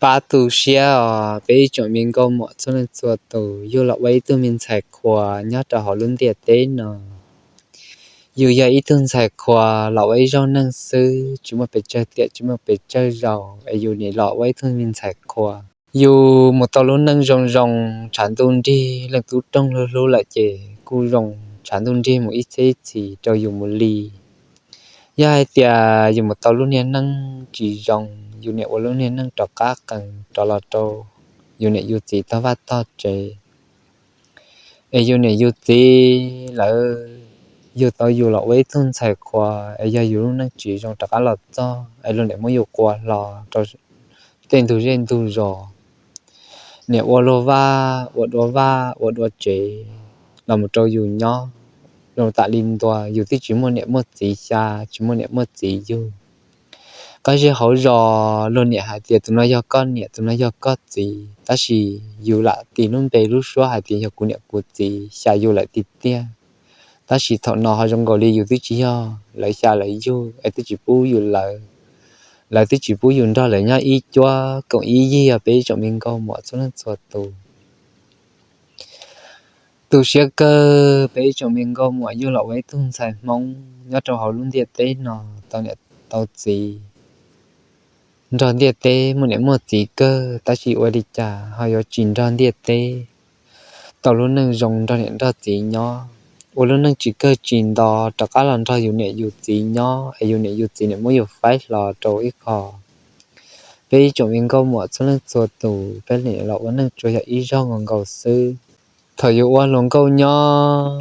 Pab tu siab os peb ib tsoom me nkauj muam txhua leej txhua tus, yug los ua ib tug me ntxhais qhua nyob rau hauv lub ntiaj teb no. Yus yog ib tug ntxhais qhua los ua ib zaug neeg xwb, tsis muaj pes tsawg tiam tsis muaj pes tsawg zaus es yus nim los ua ib tug me ntxhais qhua. Yus mus tau lub neej zoo zoo, tshav ntuj nrig, leej tub roog hlub hlub lawm ces kuj zoo, tshav ntuj nrig mus ib txhiab ib txhis rau yus mus li. Yog hais tias yus mus tau lub niag neej tsis zoo, yus niam ua lub niag neej rov qab qees rov los rau yus niam yus txiv tog vaj tog tsev, es yus niam yus txiv lawv yug tau yus los ua ib tug ntxhais qhua, es yog yus lub neej tsis zoo rov qab los txog es luag niam muab yus qua hlo rau tej ntug zej ntug zos, niam ua luag vaj ua dua vaj ua dua tsev los mus rau yus nyob zoo tam li ntua, yus twb tsis muaj niam muaj txiv xya, tsis muaj niam muaj txiv yug. Qab zej hauv zos luag niam hais tias tus no yog koj niam, tus no yog koj txiv, tab sis yus lam tis lub npe lub suab hais tias yog kuv niam kuv txiv xya yus lawm tiag tiag. Tab sis thaum no ho zoo nkaus li yus twb tsis yog lawv xya lawv yug es twb tsis pub yus lawv, lawv twb tsis pub yus nrog lawv nyob ib cuab koom ib yig os peb ib tsoom me nkauj muam txhua leej txhua tus. Tu siab kawg peb ib tsoom me nkauj muam yug los ua ib tug ntxhais Hmoob nyob rau hauv lub ntiaj teb no tau niam tau txiv, nrog ntiaj teb muaj niam muaj txiv kawg, tab sis ua li cas ho yuav tsis nrog ntiaj teb tau lub neej zoo nrog niam nrog txiv nyob, ua lub neej tsis kawg tsis nto rov qab los nrog yus niam yus txiv nyob es yus niam yus txiv niam muab yus faib hlo rau ib qho. Peb ib tsoom me nkauj muam txhua leej txhua tus, peb nim los ua neej tsuas yog ib zaug nkaus nkaus xwb. Thaum yus ua hluas nkauj nyob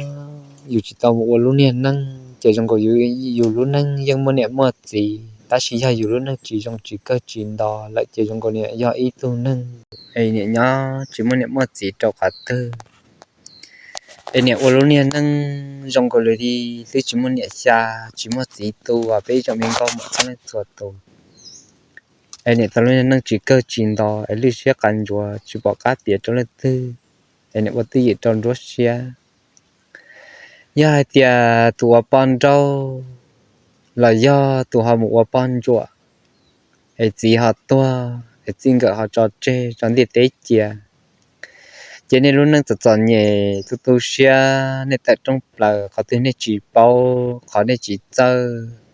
yus tsis tau mus ua lub niag neej ces zoo nkaus yus lub neej yeej muaj niam muaj txiv, tab sis yog yus lub neej tsis zoo tsis kawg tsis nto lawm ces zoo nkaus niam yog ib tug neeg es niam nyob tsis muaj niam muaj txiv rau qhov twg. Es niam ua lub niag neej zoo nkaus li twb tsis muaj niam xya, tsis muaj txiv tu, peb ib tsoom me nkauj muam txhua leej txhua tus. Es niam tau lub niag neej tsis kawg tsis nto es lwj siab qas ntsuav tsis pom qab piav rau leej twg, es niam ua twj ywm rau nruab siab. Yog hais tias tus ua poj nrauj los yog tus ho mus ua poj ntsuam, es txiv ho tuag es txij nkawm ho tso tseg tso ntiaj teb cia, ces nej lub neej txom txom nyem tu tu siab, nej tawm rooj plaws qhov twg nej tsis paub, qhov nej tsis txawj,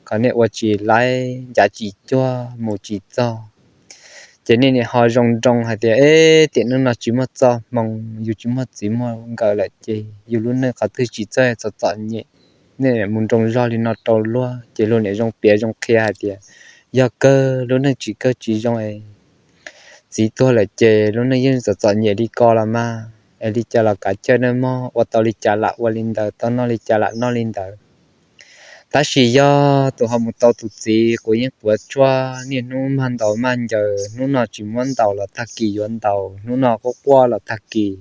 qhov nej ua tsis laib, ncav tsis cuag, mus tsis txog. Ces nej niam ho zoo nroo hais tias, eb, tiam neej no tsis muaj txoj hmoo, yus tsis muaj txiv muaj nkawm lawm ces yus lub neej qhov twg tsis txawj txom txom nyem. Nej mus nroo zog li no rau luag ces luag niam zoo piav zoo qhia hais tias, yog kawg lub neej tsis kawg tsis zoo es txiv tuag lawm ces lub neej yeej txom txom nyem li ko los mas, es li cas los kav cawj nawb mog, ua tau li cas lam ua li ntawd, tau noj li cas lam noj li ntawd. Tab sis yog tus ho mus tau tus txiv quav yeeb quav tshuaj, niaj hnub mag ntaus mag ncaws, hnub no tsis muab ntaus los tag kis yuav ntaus, hnub no quaj quaj los tag kis,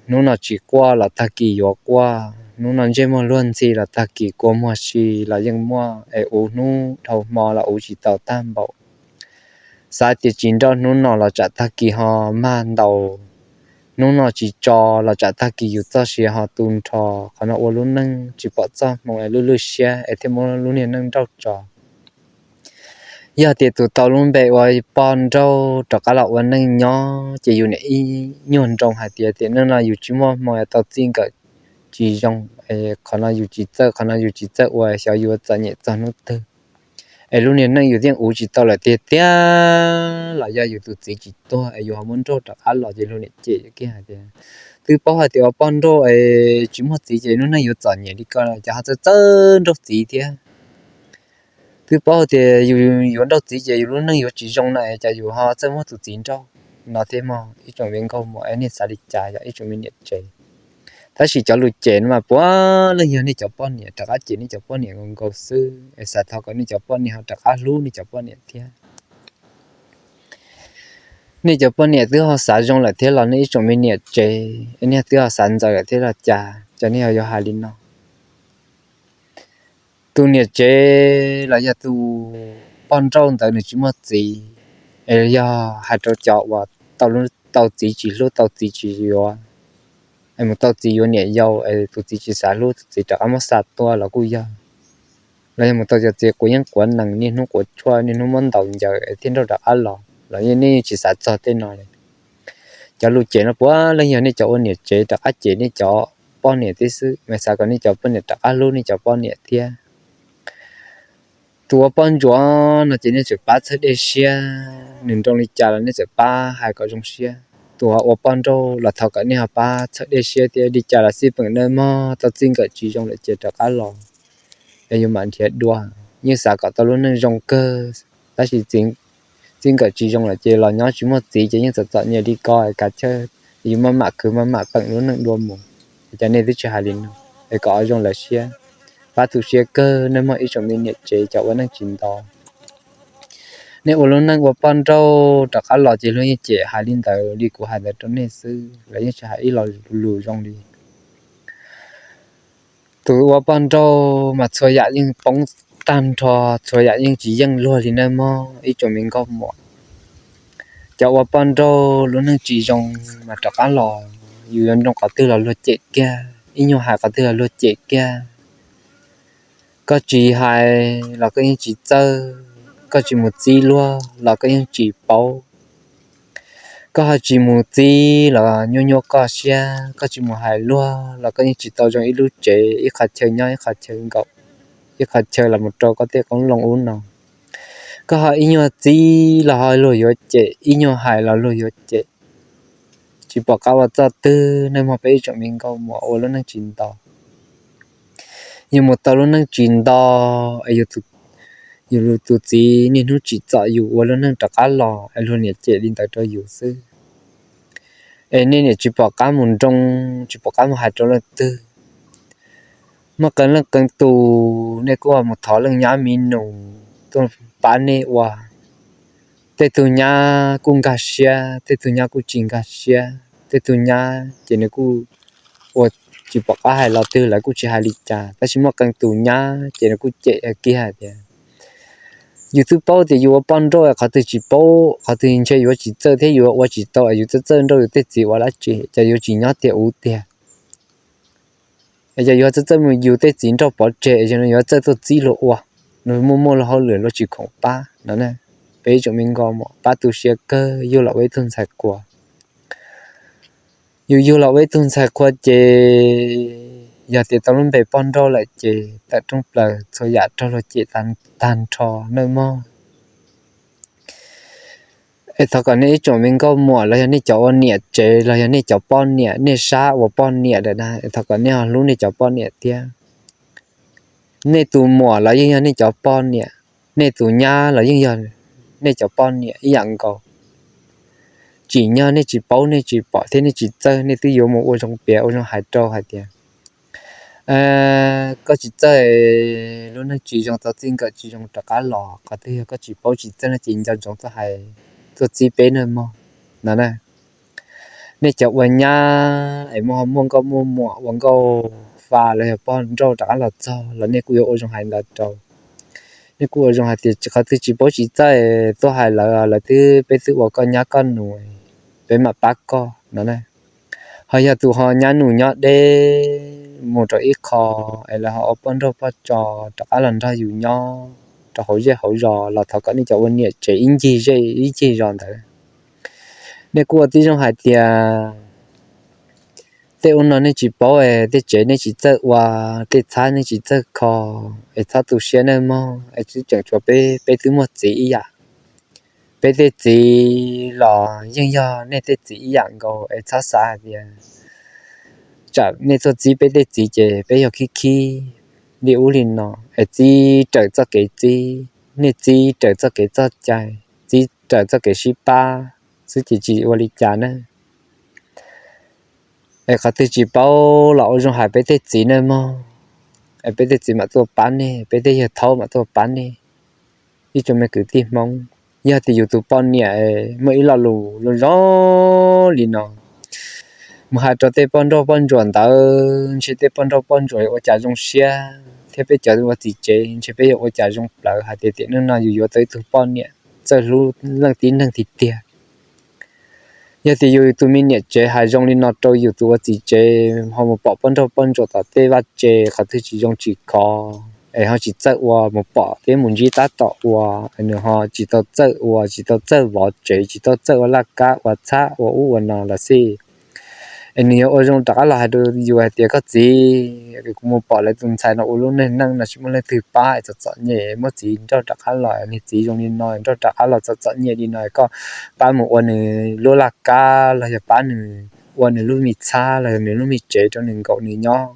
hnub no tsis quaj los tag kis yuav quaj, hnub no ntsej muag luag ntxhi los tag kis kua muag si los yeej muaj, es uv hnub dhau hmo los uv tsis tau tag npaum. Xav tias tsis nrauj hnub no los tsam tag kis ho mag ntaus, hnub no tsis tso los tsam tag kis yus txoj sia ho tu nrho. Qhov no ua lub neej tsis pom txoj hmoo es lwj lwj siab es thiaj muab lub niag neej nrauj tso. Yog tias tus tau lub npe ua poj nrauj rov qab los ua neej nyob ces yus niam ib nyuag nroo hais tias tiam neej no yus tsis muaj hmoo tau txij nkawm tsis zoo, qhov no yus tsis txawj, qhov no yus tsis txawj ua, xyov yuav txom nyem txog hnub twg. Es lub niag neej yus thiaj uv tsis tau lawm tiag tiag los yog yus tus txiv tsis tuag es yus ho muab nrauj rov qab los ces luag niam cem kiag hais tias, twb paub hais tias ua poj nrauj es tsis muaj txiv ces lub neej yuav txom nyem li ko, cas ho txawj txawj nrauj txiv thiab. Twb paub tias yus yuav nrauj txiv ces yus lub neej yuav tsis zoo na, cas yus ho txawj muab tus txiv nrauj no thiab mog. Ib tsoom me nkauj muam, es nej xav li cas yog ib tsoom me niam tsev? Tab sis cov lus cem no mas puav leej yog nej cov poj niam rov qab cem nej cov poj niam nkaus nkaus xwb, es xav thov kom nej cov poj niam ho rov qab hlub nej cov poj niam thiab. Nej cov poj niam twb ho xav zoo lawm thiab los nej ib tsoom me niam tsev, nej twb ho xav ntxaws lawm thiab los cas, cas nej ho yuav hais li no? Tus niam tsev los yog tus poj nrauj ntawd nws tsis muaj txiv, es yog hais rau cov uas tau txiv tsis hlub tau txiv tsis yuav, es mus tau txiv yuav niam yau es tus txiv tsis xav hlub, tus txiv rov qab muab xa tua los kuj yog, los yog mus tau cov txiv quav yeeb quav nees niaj hnub quav tshuaj niaj hnub muab ntaus ncaws es thiaj nrauj rov qab los. los nej yeej tsis xav txog tej no li. Cov lus cem no puav leej yog nej cov ua niam tsev rov qab cem nej cov poj niam tib xwb, mas xav kom nej cov poj niam rov qab hlub nej cov poj niam thiab. Tus ua poj ntsuam no ces nej txawm pab txhawb dej siab, nws nroo li cas los nej txawm pab hais kom zoo siab. Tus ua poj nrauj los thov kom nej ho pab txhawb dej siab thiab. Li cas los xij peem nawb mog, tau txij nkawm tsis zoo lawm ces rov qab los, es yus mam nrhiav dua. Yeej xav kom tau lub neej zoo kawg, tab sis txij nkawm tsis zoo lawm ces los nyob tsis muaj txiv ces yeej txom txom nyem li ko kav chawj, yus maj mam khwv maj mam peem lub neej dua mus. Es cov nej twb tsis hais li no, es kom zoo lawv siab. Pab tu siab kawg nawb mog ib tsoom me niam tsev cov ua neej tsis nto. Nej ua lub neej ua poj nrauj rov qab los ces luag yeej cem hais li ntawd li kuv hais ntawd rau nej xwb, lawv yeej tsis hais ib lo lus zoo li. Tus ua poj nrauj mas txhua yam yeej poob tag nrho, txhua yam yeej tsis yeej luag li nawb mog ib tsoom me nkauj muam. Cov ua poj nrauj lub neej tsis zoo mas rov qab los, yus yuav nroo qhov twg los luag cem kiag, ib nyuag hais qhov twg los luag cem kiag. Koj tsis hais los koj yeej tsis txawj, koj tsis mus txib luag los koj yeej tsis paub. Koj ho tsis mus txib los nyuaj nyuaj koj siab, koj tsis mus hais luag los koj yeej tsis tau zoo ib lub tsev, ib qhov chaw nyob ib qhov chaw nkaum, ib qhov chaw los mus rau koj tej qoob loo ub no. Koj ho ib nyuag txib los ho luag yuav cem, ib nyuag hais los luag yuav cem. Tsis pom qab ua txoj twg nawb mog peb ib tsoom me nkauj muam ua lub neej tsis nto. Yus mus tau lub neej tsis nto, es yus tus txiv niaj hnub tsim txom yus ua lub neej rov qab los es luag niam cem li ntawd rau yus xwb. Es nej niam tsis pom qab mus nroo, tsis pom qab mus hais rau leej twg. Muaj qee leej qee tus nej kuj mus thov leej nyab me nus tuaj pab nej ua. Tej tug nyab kuj nkag siab, tej tug nyab kuj tsis nkag siab. Tej tug nyab ces nws kuj ua tsis pom qab hais los twg lawv kuj tsis hais li cas, tab sis muaj qee tus nyab ces nws kuj cem kiag hais tias, yus twb paub tias yus ua poj nrauj, qhov twg tsis paub, qhov twg ntshe yuav tsis txawj thiab yuav ua tsis tau, yus txawj txawj nrauj yus tej txiv ua dab tsi, ces yuav tsis nyob tiag ub tiag. Es yog yuav txawj txawj mus yus tej txiv nrauj pov tseg, es yog yuav txawj tuaj txib luag ua, luag muaj muaj luag hauj lwm luag tsis khoom pab no. Peb ib tsoom me nkauj muam pab tu siab kawg, yug los ua ib tug ntxhais qhua. Yus yug los ua ib tug ntxhais qhua ces yog tias tau lub npe poj nrauj lawm ces tawm rooj plaws txhua yam raug luag cem tag nrho nawb mog. Es thov kom nej ib tsoom me nkauj muam los yog nej cov ua niam tsev los yog nej cov poj niam, nej sab ua poj niam lawm na, es thov kom nej ho hlub nej cov poj niam thiab. Nej tus muam los yeej yog nej cov poj niam, nej tus nyab los yeej yog nej cov poj niam ib yam nkaus. Tsim nyog nej tsis paub nej tsis pom thiab nej tsis txawj, nej twb yuav mus ua zoo piav ua zoo hais rau hais tias, koj tsis txawj, lub neej tsis zoo tau txij nkawm tsis zoo rov qab los, qhov twg yog koj tsis paub tsis txawj no ces nco ntsoov tuaj hais, tuaj txib peb nawb mog no na. Nej cov ua nyab es muaj ho muaj nkauj muaj muam ua nkauj fa los yog poj nrauj rov qab los txog los nej kuj yuav ua zoo hais ntawd rau. Nej kuj ua zoo hais tias qhov twg tsis paub tsis txawj tuaj hais lawv, lawv twb, peb twb ua koj nyab koj nus, peb mam pab koj no na. Ho yog tus ho nyab nus nyob deb mus rau ib qho es lawv ho ua poj nrauj poj tso rov qab los nrog yus nyob rau hauv zej hauv zos los thov kom nej cov ua niam tsev ib ncig zej ib ncig zos ntawd, nej kuj ua tib zoo hais tias tej ub no nej tsis paub es tej tsev nej tsis txawj ua, tej txhab nej tsis txawj kho, es txhob tu siab nawb mog, es tseem tshuav peb, peb twb muaj txiv ib yam. Peb tej txiv los yeej yog nej tej txiv ib yam nkaus, es txhob xav hais tias tsam nej tuaj txib peb tej txiv ces peb yog khib khib li ub li no, es txib raws txoj kev txib, nej txib raws txoj kev txoj cai, txib raws txoj kev sib pab xwb ces tsis ua li cas na. Es qhov twg tsis paub los ua zoo hais peb tej txiv nawb mog, es peb tej txiv mam tuaj pab nej, peb tej yawg thaub mam tuaj pab nej. Ib tsoom me kwv tij Hmoob, yog tias yus tus poj niam muaj ib lo lus zoo zoo li no mus hais rau tej poj nrauj poj ntsuam ntawd, ntshe tej poj nrauj poj ntsuam ua cas zoo siab, thiab peb cov ua txiv tsev ntshe peb yuav ua cas zoo plawv hais tias tiam neej no yus yuav tau ib tug poj niam txawj hlub leej tib neeg tiag tiag. Yog tias yus tus me niam tsev hais zoo li no rau yus tus ua txiv tsev, ho mus pom poj nrauj poj ntsuam tom tej vaj tse qhov twg tsis zoo tsis khov, es ho tsis txawj ua, mus pom thiab mus ntsib tab tom ua, nws ho tsis tau txawj ua, tsis tau txawj vov tsev, tsis tau txawj ua laj kab ua txhab ua ub ua no los xij, es nws yuav ua zoo rov qab los hais rau yus hais tias, koj txiv, kuv mus pom lawv tus ntxhais no ua lub neej neej no tsis muaj leej twg pab, txom txom nyem, muab txiv nrauj rov qab los, niag txiv zoo li no nrauj rov qab los txom txom nyem li no, koj pab mus ua nws lub laj kab los yog pab nws ua nws lub me txhab los yog nws lub me tsev rau nws nkaum nws nyob.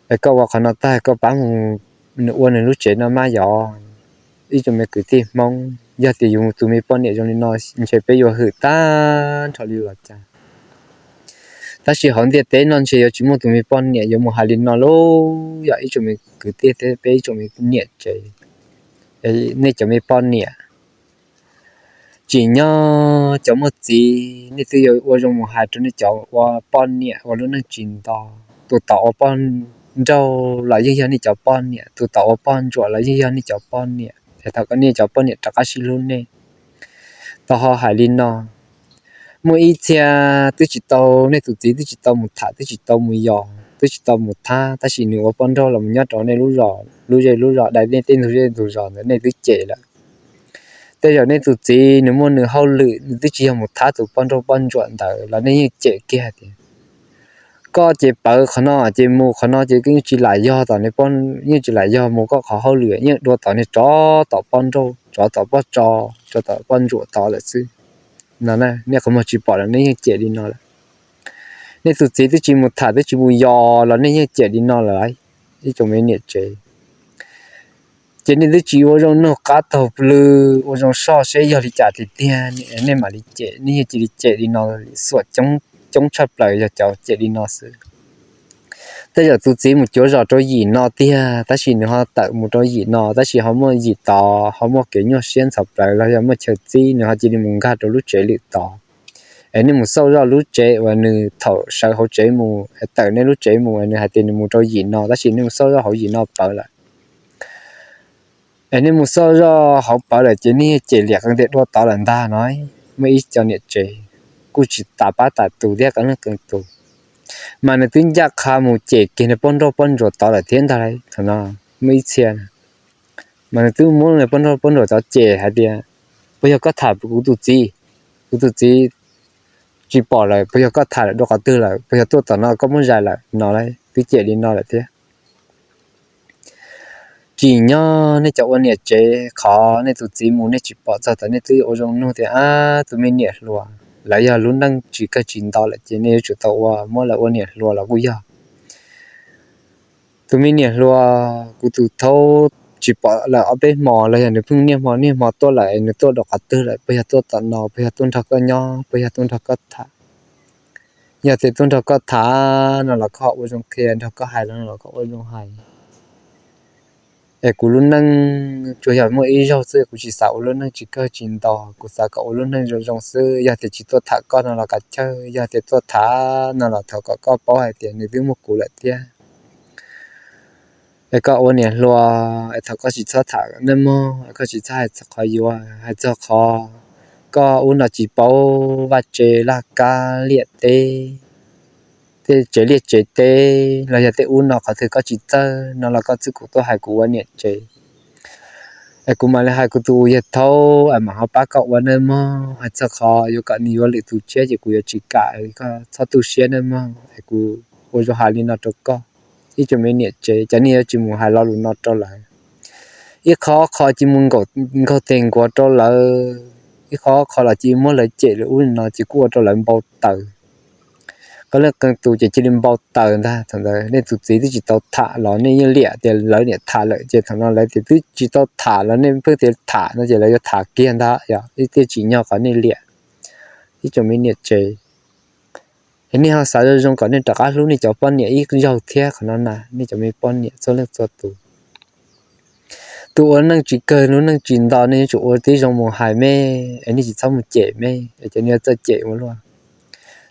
Es koj ua qhov no tag koj pab mus nws ua nws lub tsev no mas yog ib tsoom me kwv tij Hmoob, yog tias yus tus me poj niam zoo li no ntshe peb yuav hwm tag nrho li los cas. Tab sis hauv ntiaj teb no ntshe yuav tsis muaj tus me poj niam yuav mus hais li no lauj, yog ib tsoom me kwv tij thiab peb ib tsoom me niam tsev, nej cov me poj niam tsim nyog cov muaj txiv, nej twb yuav ua zoo mus hais rau nej cov ua poj niam ua lub neej tsis nto. Tus tom ua poj nrauj los yeej yog nej cov poj niam, tus tom ua poj ntsuam los yeej yog nej cov poj niam, es thov kom nej cov poj niam rov qab sib hlub nej. Tau ho hais li no, muaj ib txhia twb tsis tau, nej tus txiv twb tsis tau mus tham, twb tsis tau mus yos, twb tsis tau mus thab, tab sis nws ua poj nrauj los mus nyob rau nej lub zos, lub zej lub zos, dai nej tej ntug zej ntug zos ntawd nej twb cem lawm. Tej zaum nej tus txiv nws muaj nws hauj lwm, nws twb tsis yog mus thab tus poj nrauj poj ntsuam ntawd los nej yeej cem kiag tias, koj ces pawv qhov no ces mus qhov no ces yeej tsis lam yog tom, yeej tsis lam yog mus koj qhov hauj lwm, yeej dua tom niag tsov tom poj nrauj, tsov tom poj tso, tsov tom poj ntsuam tod lawm xwb. No nej qhov muag tsis pom los nej yeej cem li no lawm. Nej tus txiv twb tsis mus tham twb tsis mus yos los nej yeej cem li no lawm. Ib tsoom me niam tsev, ces nej twb tsis ua zoo nug qab taug plw, ua zoo soj seb yog li cas tiag tiag nej mam li cem, nej yeej cia li cem li no, xuam coob tshaj plaws yog cov cem li no xwb. Tej zaum tus txiv mus cuav zos rau yim no tiag, tab sis nws ho tawm mus rau yim no, tab sis ho muaj yim tod ho muaj kev nyuaj siab ntxhov plawv los yog muaj chaw txib, nws ho cia li mus nkag rau lub tsev lwm tod. Es nej mus xauj zoj lub tsev uas nws thaum sawv hauv tsev mus, tawm nej lub tsev mus, nws hais tias nws mus rau yim no, tab sis nej mus xauj zoj hauv yim no pawv lawm. Es nej mus xauj zoj hauv pawv lawm ces nej cem liam qee tias dua tod lawm ntag no. Muaj ib co niam tsev kuj tsis tas pab tas tus thiab qee leej qee tus, mas nws twb ncaj qha mus cem kiag nws poj nrauj poj ntsuam tod lawm thiab ntag lauj. Thaum no muaj ib txhia mas nws twb muab nws poj nrauj poj ntsuam tod cem hais tias, puas yog koj tham kuv tus txiv, kuv tus txiv tsis pom lawm, puas yog koj tham lawm dua qhov twg lawm, puas yog tuaj tom no koj muab zais lawm no lauj, twb cem li no lawm thiab. Tsim nyog nej cov ua niam tsev qhov nej tus txiv mus nej tsis pom txog tod nej twb ua zoo nug tias, ab, tus me niam hluas, lawv yog lub neej tsis kawg tsis nto lawm ces nej yuav tsum tau ua, muab lawv ua niam hluas los kuj yog. Tus me niam hluas, kuv tus thaub tsis pom lawm ob peb hmo los yog nws pheej niaj hmo niaj hmo tuaj lawm, nws tuaj dua qhov twg lawm, puas yog tuaj tom no, puas yog tuaj nrog koj nyob, puas yog tuaj nrog koj tham? Yog tias tuaj nrog koj tham no los koj ua zoo qhia, nrog koj hais no los koj ua zoo hais. Es kuv lub neej tsuas yog muaj ib zaug xwb, kuv tsis xav ua lub neej tsis kawg tsis nto, kuv xav kom ua lub neej zoo zoo xwb. Yog tias tsis tuaj tham koj no los kav chawj, yog tias tuaj tham no los thov kom koj paub hais tias nws twb muaj kuv lawm thiab. Es koj ua niam hluas es thov koj tsis txhob tham nawb mog, koj tsis txhob hais txog qhov yuav, hais txog qhov koj ub no tsis paub vaj tse laj kab liaj teb, tej tsev liaj tsev teb los yog tej ub no qhov twg koj tsis txawj no los koj txib kuv tuaj hais kuv ua niam tsev. Es kuv mam li hais kuv tus yawg thaub es mam ho pab koj ua nawb mog. Hais txog qhov yuav kom nws yuav lwm tus tshiab ces kuv yuav tsis kam, koj txhob tu siab nawb mog. Es kuv ua zoo hais li no rau koj, ib tsoom me niam tsev, cov nej yuav tsis mus hais lo lus no rau lawv. Ib qho ob qho cia li mus nkaug tes nkuav rau lawv, ib qho ob qho los cia li muab lawv cem li ub li no ces kuj ua rau lawv npau taws. Qee leej qee tus ces cia li npau taws ntag. Thaum ntawd nej tus txiv twb tsis tau tham los nej yeej liam tias lawv niam tham lawm, ces thaum no lawv tias twb tsis tau tham los nej pheej tias tham no ces lawv yuav tham kiag ntag. Yog ib tiaj tsim nyog qhov nej liam, ib tsoom me niam tsev, es nej ho xav zoo zoo kom nej rov qab hlub nej cov poj niam ib zaug thiab qhov no na, nej cov me poj niam txhua leej txhua tus. Tus ua neej tsis kawg lub neej tsis nto nej yuav tsum ua tib zoo mus hais me, es nej tsis txhob mus cem me, es cov nej yuav txawj cem ua luaj.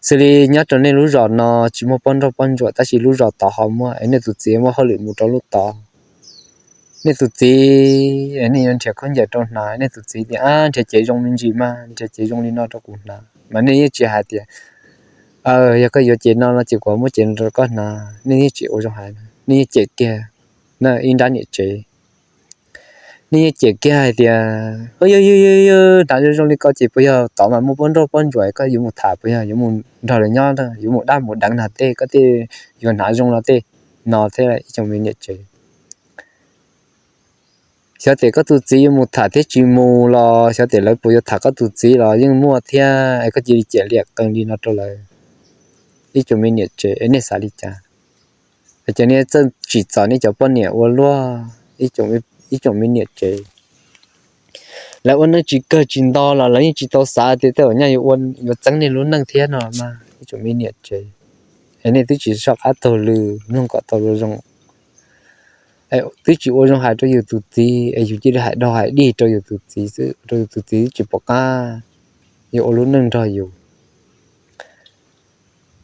Xws li nyob rau nej lub zos no tsis muaj poj nrauj poj ntsuam tab sis lub zos tod ho muaj, es nej tus txiv muaj hauj lwm mus rau lub tod. Nej tus txiv, nej yuav nrhiav khaub ncaws rau hnav, nej tus txiv tias, ab, nrhiav cev zoo me ntsis mas, nrhiav cev zoo li no rau kuv hnav, mas nej yeej tsis hais tias, yog koj yuav cev no no ces kuv muab cev no rau koj hnav, nej yeej tsis ua zoo hais, nej yeej cem kiag. na ib nrab niam tsev. Nej yeej cem kiag hais tias, yog yog yog yog hnav zoo zoo li ko ces puas yog tod mas muaj poj nrauj poj ntsuam koj yuav mus tham, puas yog yuav mus nrog lawv nyob, yuav mus dab mus deev no tej, koj tej yuav hnav zoo no tej, no thiab ib tsoom me niam tsev. Xyov tes koj tus txiv yuav mus tham thiab tsis mus los xyov tes lawv puas yuav tham koj tus txiv los yeej muaj thiab, es koj cia li cem liam qees li no rau lawv. Ib tsoom me niam tsev, nej xav li cas? Cov niag txawj tsim txom nej cov poj niam ua luaj, ib tsoom me niam tsev. Lawv ua neej tsis kawg tsis nto los lawv yeej tsis tau xav tias tej zaum nyaj yuav txeeb nej lub neej thiab no mas ib tsoom me niam tsev. Es nej twb tsis soj qab taug lw, mloog kom tau zoo. Twb tsis ua zoo hais rau yus tus txiv es yus cia li hais dog hais dig rau yus tus txiv xwb, rau yus tus txiv twb tsis pom qab yuav ua lub neej nrog yus.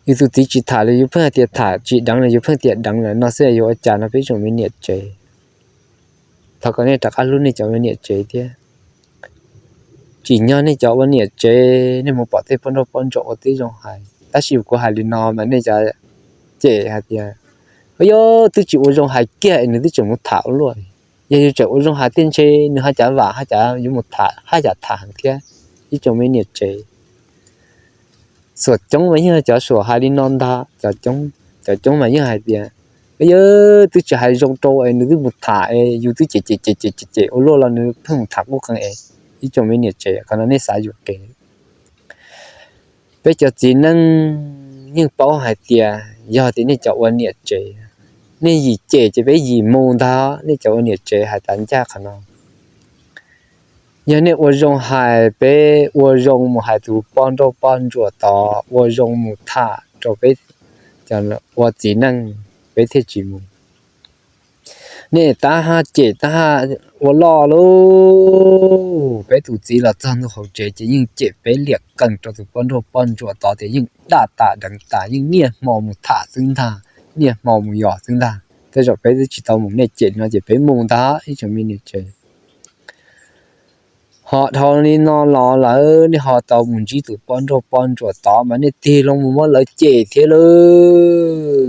Yus tus txiv tsis tham los yus pheej hais tias tham, tsis deev los yus pheej tias deev lawm no xwb, yuav ua cas no peb tsoom me niam tsev? Thov kom nej rov qab hlub nej cov ua niam tsev thiab. Tsim nyog nej cov ua niam tsev nej mus pom tej poj nrauj poj ntsuam ua tib zoo hais, tab sis kuv hais li no mas nej cov cem hais tias, yog twb tsis ua zoo hais kiag es nws twb tseem mus tham ua luaj. Yog yus tseem ua zoo hais thiab ntshe nws haj cav vam haj cav yuav mus tham haj yam tham heev thiab. Ib tsoom me niam tsev, xuam coob mas yeej cov xuam hais li no ntag, cov coob mas yeej hais tias, yog twb tsis hais zoo rau es nws twb mus tham es yus twb cem cem cem cem cem ua luaj los nws pheej mus tham qub qees es. Ib tsoom me niam tsev, qhov no nej xav yuam kev. Peb cov txiv neej yeej paub hais tias yog tias nej cov ua niam tsev, nej yim cem ces peb yim mus ntag, nej cov ua niam tsev hais tas ncaj qhov no. Yog nej ua zoo hais, peb ua zoo mus hais tus poj nrauj poj ntsuam tod, ua zoo mus tham rau peb ua txiv neej, peb thiaj tsis mus. Nej tab haj cem tab haj ua loj lauj, peb tus txiv los txog ntua hauv tsev ces yeej cem peb liam qees rau tus poj nrauj poj ntsuam tod tias yeej daj tas deev tas, yeej niaj hmo mus tham xwb ntag, niaj hmo mus yos xwb ntag. Tej zaum peb twb tsis tau mus, nej cem no ces peb mus ntag ib tsoom me niam tsev. Ho dhau li no los lawm nej ho tau mus ntsib tus poj nrauj poj ntsuam tod mas nej tig loo mus muab lawv cem thiab lauj.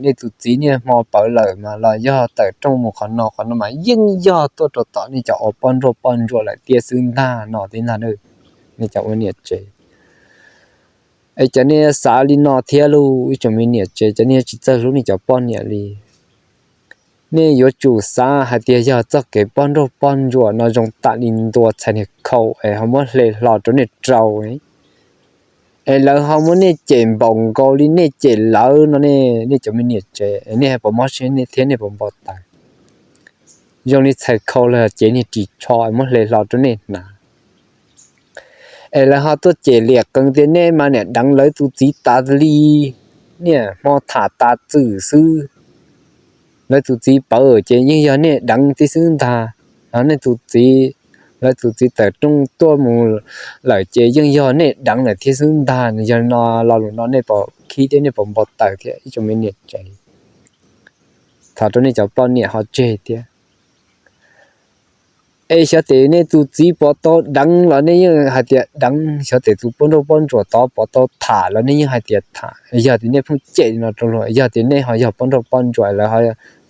Nej tus txiv niaj hmo pawv lawm mas los yog tawm rooj mus qhov no qhov no mas yeej yog tuaj rau tom nej cov ua poj nrauj poj ntsuam lawm tiag xwb ntag no thiab ntag. Nej cov ua niam tsev, es cov nej xav li no thiab lauj ib tsoom me niam tsev, cov nej tsis txawj hlub nej cov poj niam li. Nej yuav tsum xav hais tias yog txoj kev poj nrauj poj ntsuam no zoo tam li ntua txhais niag khau es ho muab hle hlo rau nej rau, es lawv ho muab nej cem npaum nkaus li nej cem lawv no ne, nej cov me niam tsev, nej puas mob siab thiab nej puas npau taws? Zoo li txhais khau los cev niag ris tsho es muab hle hlo rau nej hnav. Es lawv ho tuaj cem liam qees tias nej mas niam deev lawv tus txiv tas li, niaj hmo tham tas txwm xwb. Lawv tus txiv pawv ces yeej yog nej deev tib xwb ntag. Ho nej tus txiv, lawv tus txiv tawm rooj tuaj mus lawm ces yeej yog nej deev lawm thiab xwb ntag. Yog no lo lus no nej puas khib thiab nej puas npau taws thiab ib tsoom me niam tsev? Thov rau nej cov poj niam ho tseg thiab. Es xyov tes nej tus txiv puas tau deev los nej yeej hais tias deev, xyov tes tus poj nrauj poj ntsuam tod puas tau tham los nej yeej hais tias tham. Yog tias nej pheej cem no rau luag, yog tias nej ho yog poj nrauj poj ntsuam lawv ho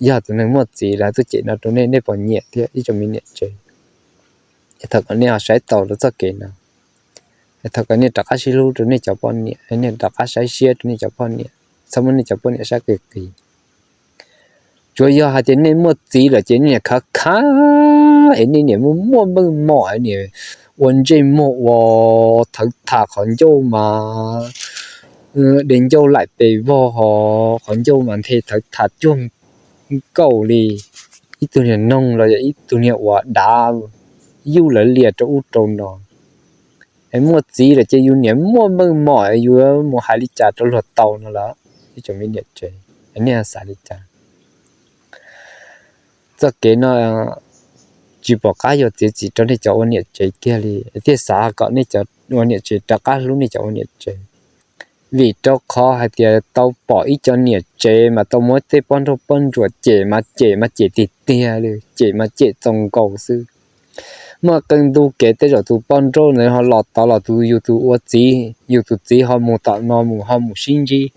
yog tus neeg muaj txiv lawv tuaj cem no rau nej, nej puas nyiam thiab ib tsoom me niam tsev? Thov kom nej ho saib taus rau txoj kev no. Thov kom nej rov qab sib hlub rau nej cov poj niam, nej rov qab saib siab rau nej cov poj niam, txhob muab nej cov poj niam saib qis qis. Tsuas yog hais tias nej muaj txiv lawm ces nej niam khav khav es nej niam muaj muaj meej mom, niam ua ntsej muag ua thawv thas qhov ncauj mas de ncauj laim pes vog ho qhov ncauj mas nthe thawv thas cuag nkaus li ib tug niag noog los yog ib tug niag uas dav yuj lawv lias rau ub rau no. Es muaj txiv lawm ces yus niam muaj meej mom, yuav mus hais li cas rau luag tau no lawm ib tsoom me niam tsev, nej xav li cas? Txoj kev no tsis pom qab yuav txiav txim rau nej cov ua niam tsev kiag li, thiaj xav kom nej cov ua niam tsev rov qab hlub nej cov ua niam tsev. Vim rau qhov hais tias tau pom ib co niam tsev mas tau muab tej poj nrauj poj ntsuam cem mas cem mas cem tiag tiag li, cem mas cem txaus nkaus xwb. Muaj qee ntu kev tej zaum tus poj nrauj ntawd ho los tod los tus yus tus ua txiv, yus tus txiv ho mus tom no mus ho mus sib ntsib,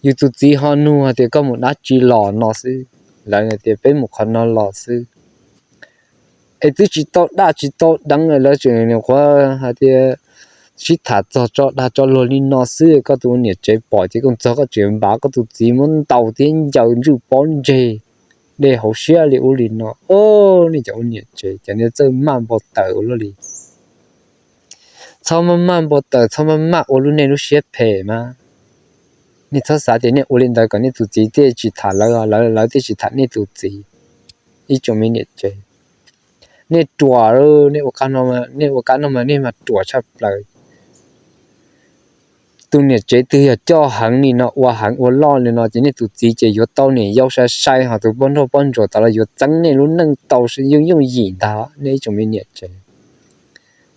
yus tus txiv ho nug hais tias koj mus dab tsi los no xwb. lawv tias peb mus qhov no los xwb. Es twb tsis tau daj tsis tau deev, lawv tseem nyuam qhuav hais tias sib tham txog tso dag tso luag li no xwb, koj tus ua niam tsev pom ces koj txog koj tseem npav koj tus txiv muab ntaus thiab ncaws ntswj pob ntseg, dej hauv siab li ub li no. Os, nej cov ua niam tsev, cov niag txawj maj npau taws ua luaj li. Txhob maj maj npau taws, txhob maj maj ua lub nej lub siab phem mas. Nej txhob xav tias nej ua li ntawd kom nej tus txiv thiaj tsis tham lawv, lawv thiaj tsis tham nej tus txiv. Ib tsoom me niam tsev, nej ruam, nej ua, nej ua kab no mas nej mas ruam tshaj plaws. Tus niam tsev twg yog coj heev li no, ua heev ua loj li no ces nej tus txiv ces yuav tau niam yau sai sai, ho tus poj nrauj poj ntsuam tod los yuav txeeb nej lub neej tau yooj yooj yim ntag nej ib tsoom me niam tsev.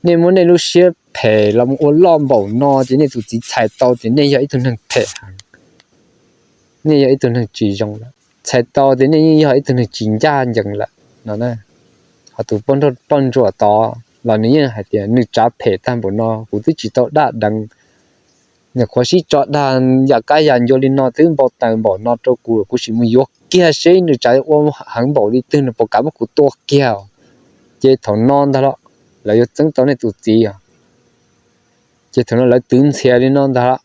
Nej muab nej lub siab phem los mus ua loj npaum no ces nej tus txiv txhais tau tias nej yog ib tug neeg phem heev, nej yog ib tug neeg tsis zoo lawm, txhais tau tias nej yeej yog ib tug neeg tsis ncaj ncees lawm no. Ho tus poj nrauj poj ntsuam tod los nws yeej hais tias nws tsav phem tag npaum no kuv twb tsis tau daj deev, nyuam qhuav sib tso dag yam kab yam ncua li no twb npau taws npaum no rau kuv, kuv sim mus yuav kiag seb nws tsav ua heev npaum li twg nws puas kam muab kuv tua kiag. Ces thaum no ntag los lawv yuav txeeb tau nej tus txiv os. Ces thaum no lawv twv ntxhias li no ntag,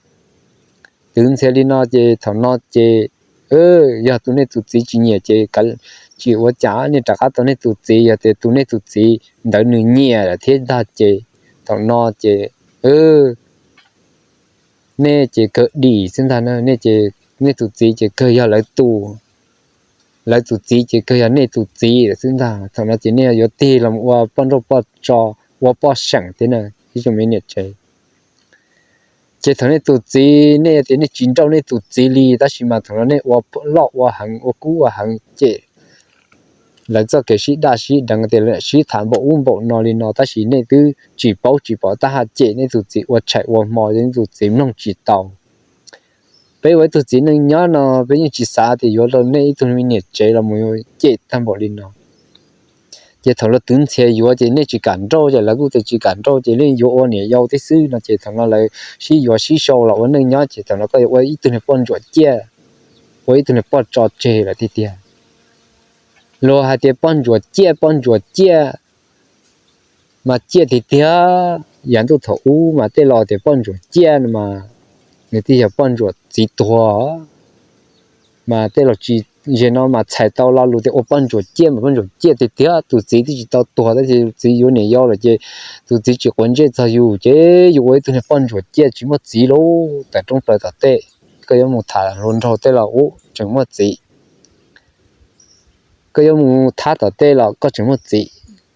twv ntxhias li no ces thaum no ces yog tus nej tus txiv tsis nyiam ces tsis ua cas, nej rov qab tau nej tus txiv. Yog tias tus nej tus txiv ntawd nws nyiam lawm thiab ntag ces thaum no ces nej ces kawg dim xwb ntag na, nej ces, nej tus txiv ces kawg yog lawv tus, lawv tus txiv ces kawg yog nej tus txiv lawm xwb ntag. Thaum no ces nej yuav tig los ua poj nrauj poj tso, ua poj seem thiab na ib tsoom me niam tsev. Ces thaum nej tus txiv, nej tias nej tsis nrauj nej tus txiv li, tab sis mas thaum no nej ua loj ua heev ua kub ua heev ces lawv txoj kev sib daj sib deev tias sib tham npaum ub npaum no li no, tab sis nej twb tsis paub tsis pom tab haj cem nej tus txiv ua tshais ua hmo, nej tus txiv mloog tsis tau. Peb ua ib tug txiv neej nyob no peb yeej tsis xav tias yuav rau nej ib tug me niam tsev los mus cem tag npaum li no. Ces thaum lawv twv ntxhias yuav ces nej tsis kam nrauj, ces lawv kuj tias tsis kam nrauj ces yeej yuav ua niam yau tib xwb no. Ces thaum no lawv sib yuav sib sau los ua neej nyob ces thaum no koj yuav ua ib tug niag poj ntsuam ciaj, ua ib tug niag poj tso tseg lawm tiag tiag. Luag hais tias poj ntsuam ciaj, poj ntsuam ciaj mas ciaj tiag tiag. Yav ntuj thaum ub mas tej laus tias poj ntsuam ciaj no mas nws thiaj yog poj ntsuam txiv tuag. Mas tej laus tsis, zaum no mas txhais tau lo lus tias ua poj ntsuam ciaj mas poj ntsuam ciaj tiag tiag, tus txiv twb tsis tau tuag tab sis tus txiv yuav niam yau lawm ces tus txiv tsis quav ntsej txog yus ces yus ua ib tug niag poj ntsuam ciaj tsis muaj txiv lauj. Tawm rooj plaws tom tej, koj yuav mus tham hluas nraug tej los ub tseem muaj txiv, koj yuav mus thab tom tej los koj tseem muaj txiv,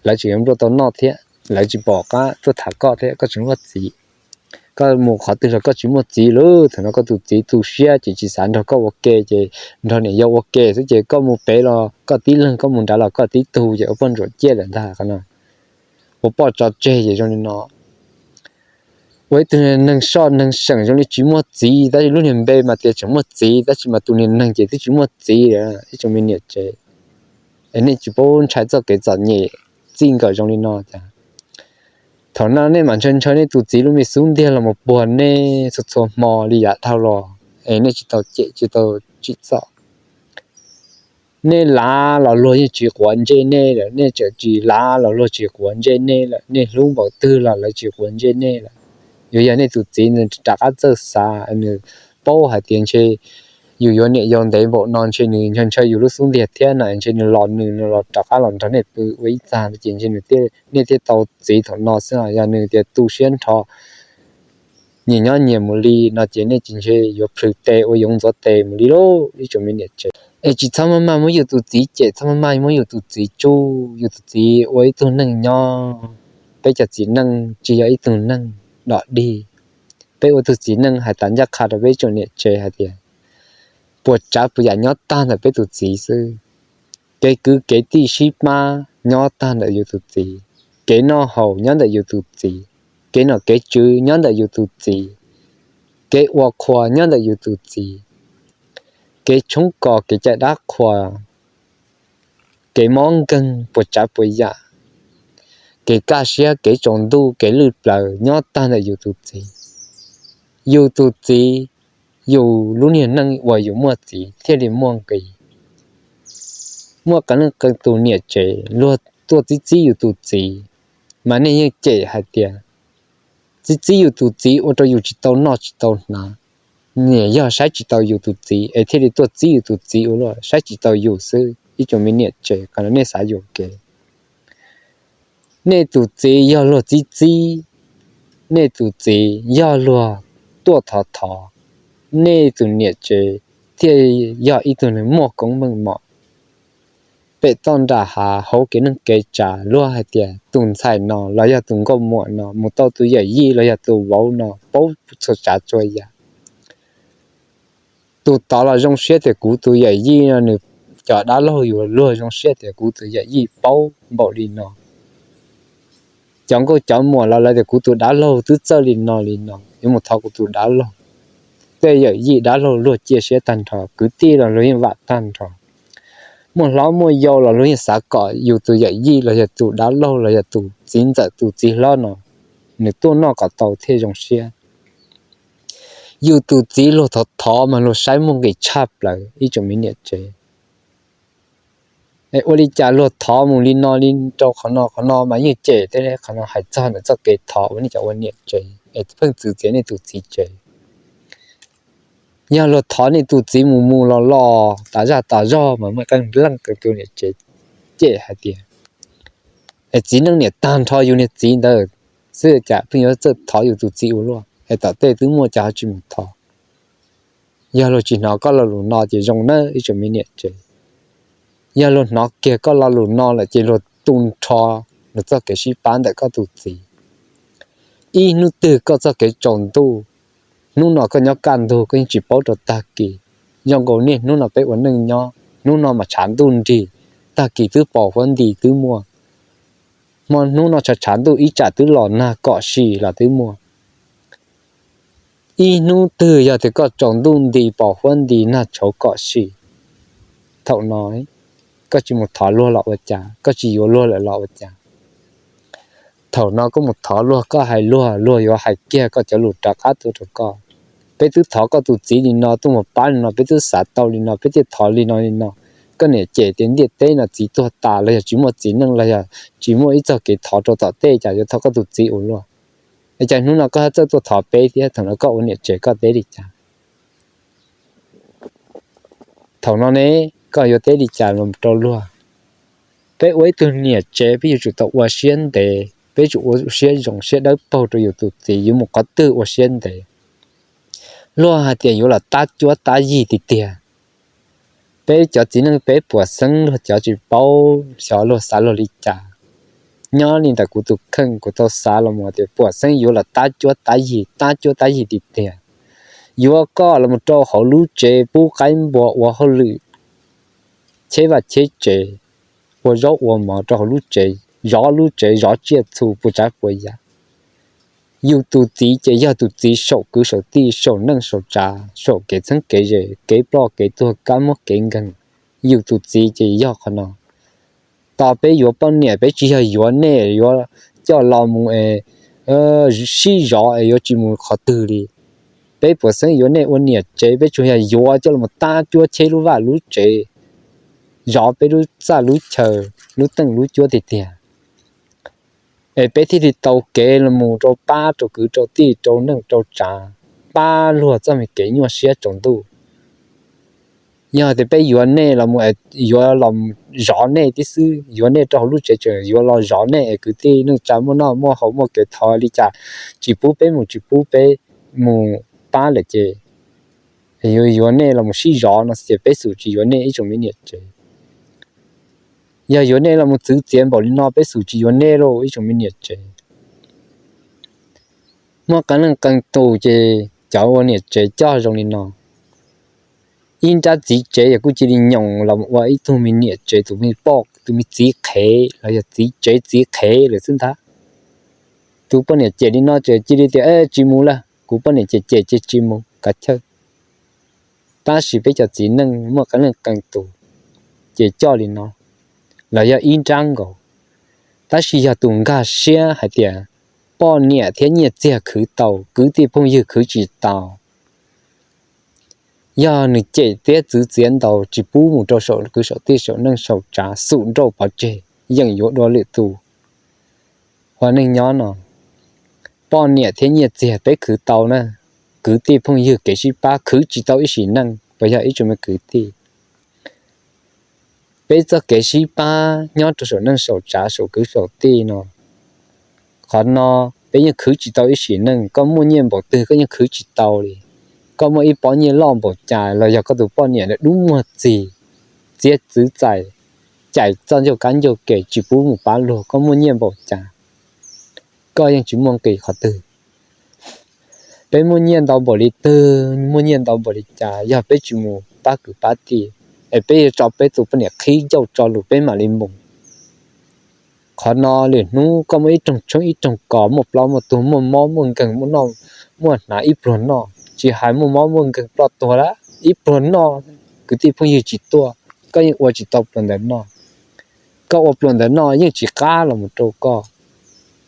lawv tseem yuav npluaj tau noj thiab, lawv tsis pom qab tuaj tham koj thiab, koj tseem muaj txiv. Koj mus qhov twg los koj tsis muaj txiv lawm. Thaum no koj tus txiv tu siab ces tsis xav nrog koj ua ke ces nrog niam yau ua ke xwb ces koj mus pem los koj tib leeg, koj mus nrad los koj tib tug ces ua poj ntsuam ciaj lawm ntag qhov no. Ua poj tso tseg ces zoo li no. Ua ib tug neeg soj neeg seem zoo li tsis muaj txiv, tab sis lub niag npe mas tias tseem muaj txiv, tab sis mas tus niag neeg ces twb tsis muaj txiv lawm ib tsoom me niam tsev. Es nej tsis paub ntshai txoj kev txom nyem txij nkawm zoo li no cas. Thaum no nej mam ntshaw ntshaw nej tus txiv lub me xub ntiag los mus puag nej txhua txhua hmo li yav dhau los, es nej tsis tau cem tsis tau tsim txom. Nej lav los luag yeej tsis quav ntsej nej lawm, nej tseem tsis lav los luag tsis quav ntsej nej lawm, nej hlub npaum twg los lawv tsis quav ntsej nej lawm. Yuav yog nej tus txiv nws rov qab txawj xav, nws paub hais tias ntshe yus yuav niam yau ntev npaum no ntshe nws ntshaw ntshaw yus lub xub ntiag thiab no, ntshe nws los nws, nws los rov qab los nrog nej pw ua ib txag no ces ntshe nws, nej thiaj tau txiv thaum no xwb. Yog nws tias tu siab nrho nyias nyob nyias mus li no ces nej ces ntshe yuav plhws tes ua yoov ntxuav tes mus li lauj ib tsoom me niam tsev. Es tsis txhob maj maj muab yus tus txiv cem, txhob maj maj muab yus tus txiv tsuj. Yus tus txiv ua ib tug neeg nyob, peb cov txiv neej tsis yog ib tug neeg dog dig. Peb ua tug txiv neej hais tas ncaj qha rau peb tsoom niam tsev hais tias puas tsav puas yam nyob tag ntawm peb tus txiv xwb. Kev kwv kev tij sib pab nyob tag ntawm yus tus txiv, kev noj haus nyob ntawm yus tus txiv, kev nom kev tswv nyob ntawm yus tus txiv, kev ua qhua nyob ntawm yus tus txiv, kev tshoob kos kev cai dab qhuas, kev mob nkeeg puas tsav puas yam, kev kaj siab kev tsaus ntuj kev lwj plaws nyob tag ntawm yus tus txiv. Yus tus txiv, yus lub niag neej uas yus muaj txiv thiaj li muaj nqis. Muaj qee leej qee tus niam tsev luag tuaj txib txib yus tus txiv, mas nej yeej cem hais tias txib txib yus tus txiv ua rau yus tsis tau noj tsis tau hnav. Niam yog saib tsis tau yus tus txiv es thiaj li tuaj txib yus tus txiv ua luaj, saib tsis tau yus xwb ib tsoom me niam tsev, qhov no nej xav yuam kev. Nej tus txiv yog luag txib txib, nej tus txiv yog luag tuaj thov thov, nej tus niam tsev thiaj yog ib tug neeg muaj koob meej mom. Pem toj nram hav hauv kev neej kev tsav luag hais tias tus ntxhais no los yog tus nkauj muam no mus tau tus yawm yij los yog tus vauv no paub txhua tsav txhua yam. Tus tod los zoo siab tias kuv tus yawm yij no nws cov dab laug yuav luag zoo siab tias kuv tus yawm yij paub npaum li no. Cov nkauj cov muam los lawv tias kuv tus dab laug twb txawj li no li no, yuav mus thov kuv tus dab laug. Tej yawm yij dab laug luag cia siab tag nrho, kwv tij los luag yeej vam tag nrho. Muaj hlob muaj yau los luag yeej xav kom yus tus yawm yij los yog tus dab laug los yog tus txiv ntxawm tus txiv hlob no nws tuaj noj kom tau thiaj zoo siab. Yus tus txiv luag thov thov mas luag saib muaj nqis tshaj plaws ib tsoom me niam tsev. Es ua li cas luag thov mus li no li rau qhov no, qhov no mas yeej cem tej, qhov no hais txog ntawm txoj kev thov uas nej cov ua niam tsev es pheej txwv txiav nej tus txiv tsev. Yog luag thov nej tus txiv mus mus los los tas zaj tas zog mas muaj qee leej qee tus niam tsev cem hais tias, es txiv neej niam tag nrho yus niag txiv ntawd xwb cas pheej yuav txawj thov yus tus txiv ua luaj, es tom tej twb muaj cas ho tsis mus thov. Yog luag tsis hnov koj lo lus no ces zoo nawb ib tsoom me niam tsev. Yog luag hnov kiag koj lo lus no lawm ces luag tu nrho luag txoj kev sib pab ntawm koj tus txiv. Ib hnub twg koj txoj kev tsaus ntuj, hnub no koj nyob kaj ntug koj yeej tsis paub rau tag kis. Zoo nkaus niaj hnub no peb ua neej nyob, hnub no mas tshav ntuj nrig, tag kis twb pos huab nti twb muaj. Hmo hnub no tshav tshav ntuj ib tsam twb los nag kom si los twb muaj. Ib hnub twg yog tias koj tsaus ntuj nti pos huab nti nag tshauv kom si, thaum no koj tsis mus thov luag los ua cas, koj tsis yuav luag lawm los ua cas? Thaum no koj mus thov luag, koj hais luag, luag yuav hais kiag koj cov lus rov qab tuaj rau koj. Peb twb thov koj tus txiv li no tuaj mus pab li no, peb twb xav tau li no, peb thiaj thov li no li no. Koj niam cem tias ntiaj teb no txiv tuag tas los yog tsis muaj txiv neej los yog tsis muaj ib txoj kev thov rau tom tej cas yuav thov koj tus txiv ua luaj. Es cas hnub no koj txawj tuaj thov peb thiab, thaum no koj ua niam tsev koj teb li cas? Thaum no ne, koj yuav teb li cas los rau luag? Peb ua ib tug niam tsev peb yuav tsum tau ua siab ntev, peb tsum ua siab zoo siab dawb paug rau yus tus txiv, yuav mus qhov twg ua siab ntev. Luag hais tias yuav los tab cuab tab yig tiag tiag. Peb cov txiv neej peb puas xeeb luag cov tsis paub xyov luag xav luag li cas. Nyob li ntawm kuv tus kheej kuv tau xav los mus tias puas xeeb yuav los tab cuab tab yig, tab cuab tab yig tiag tiag. Yuav koj los mus rau hauv lub tsev pub qaib npua ua hauj lwm, cheb vaj cheb tsev, ua zaub ua mov rau hauv lub tsev, zov lub tsev zov tsiaj txhu puas tsav puas yam. Yus tus txiv ces yog tus txiv saum kwv saum tij, saum neej saum tsav, saum kev txheeb kev ze, kev ploj kev tuag, kab mob kev nkeeg. Yus tus txiv ces yog qhov no. Tos peb yuav poj niam peb tsis yog yuav nej yuav coj los mus es sib zov es yuav tsis mus qhov twg li. Peb puas xeeb yuav nej ua niam tsev, peb tsuas yog yuav coj los tab cuab cheb lub vaj lub tsev, zov peb lub txaj lub chaw, lub teej lub cuab tiag tiag. Es peb thiaj li tau kev los mus rau pab rau kwv rau tij rau neej rau tsav, pab luag txoj me kev nyuaj siab tsaus ntuj. Yog tias peb yuav nej los, yuav los zov nej tib xwb, yuav nej rau hauv lub tsev tseem yuav los zov nej es kwv tij neej tsa muaj noj muaj haus muaj kev thov li cas tsis pub peb mus tsis pub peb mus pab lawm ces yuav yuav nej los mus sib zov no ces peb xum tsis yuav nej ib tsoom me niam tsev. Yog yuav nej los mus txwv txiav npaum li no peb xum tsis yuav nej lauj ib tsoom me niam tsev. Muaj qee leej qee tus ces cov ua niam tsev coj zoo li no. Ib nrab txiv tsev yog kuj cia li nyoos los ua ib tug me niam tsev, tus me poj tus me txiv qhev los yog txiv tsev txiv qhev lawm xwb ntag. Tus poj niam cem li no ces cia li tias tsis mus lawm, kuv poj niam cem cem ces tsis mus kav chawj. Tab sis peb cov txiv neej muaj qee leej qee tus ces coj li no los yog ib nrab nkaus. Tab sis yog tus nkag siab hais tias poj niam thiab nyiaj txiag khwv tau, kwv tij phooj ywg khwv tsis tau, Yog nws cem thiab txwv txiav ntau tsis pub mus rau saum kwv saum tij saum neej saum tsav xum nrauj pov tseg, yeem yuav dua lwm tus ua neej nyob no. Poj niam thiab nyiaj txiag peb khwv tau na, kwv tij phooj ywg kev sib pab khwv tsis tau ib sim neej, puas yog ib tsoom me kwv tij? Peb txoj kev sib pab nyob rau saum neej saum tsav saum kwv saum tij no, qhov no peb yeej khwv tsis tau ib sim neej. Koj muaj nyiaj npaum twg koj yeej khwv tsis tau li. Koj muaj ib pob nyiaj loj npaum cas los yog koj tus poj niam dub muag txig, txiav txwv txais, cais txoj ncauj kab ncauj ke tsis pub mus pab luag, koj muaj nyiaj npaum cas koj yeej tsis muaj nqis qhov twg. Peb muaj nyiaj ntau npaum li twg, muaj nyiaj ntau npaum li cas, yog peb tsis mus pab kwv pab tij, es peb yuav tso peb tus poj niam qhib ncauj tso lus peb mam li mus. Qhov no lwm hnub koj muaj ib rooj tshoob ib rooj kos, muaj plaub muaj tuag, muaj mob muaj nkeeg, muaj noj muaj hnav ib pluag noj, tsis hais muaj mob muaj nkeeg ploj tuag lawm ib pluag noj, kwv tij phooj ywg tsis tuaj, koj yeej ua tsis tau pluas ntawd noj. Koj ua pluas ntawd noj yeej tsis qab los mus rau koj.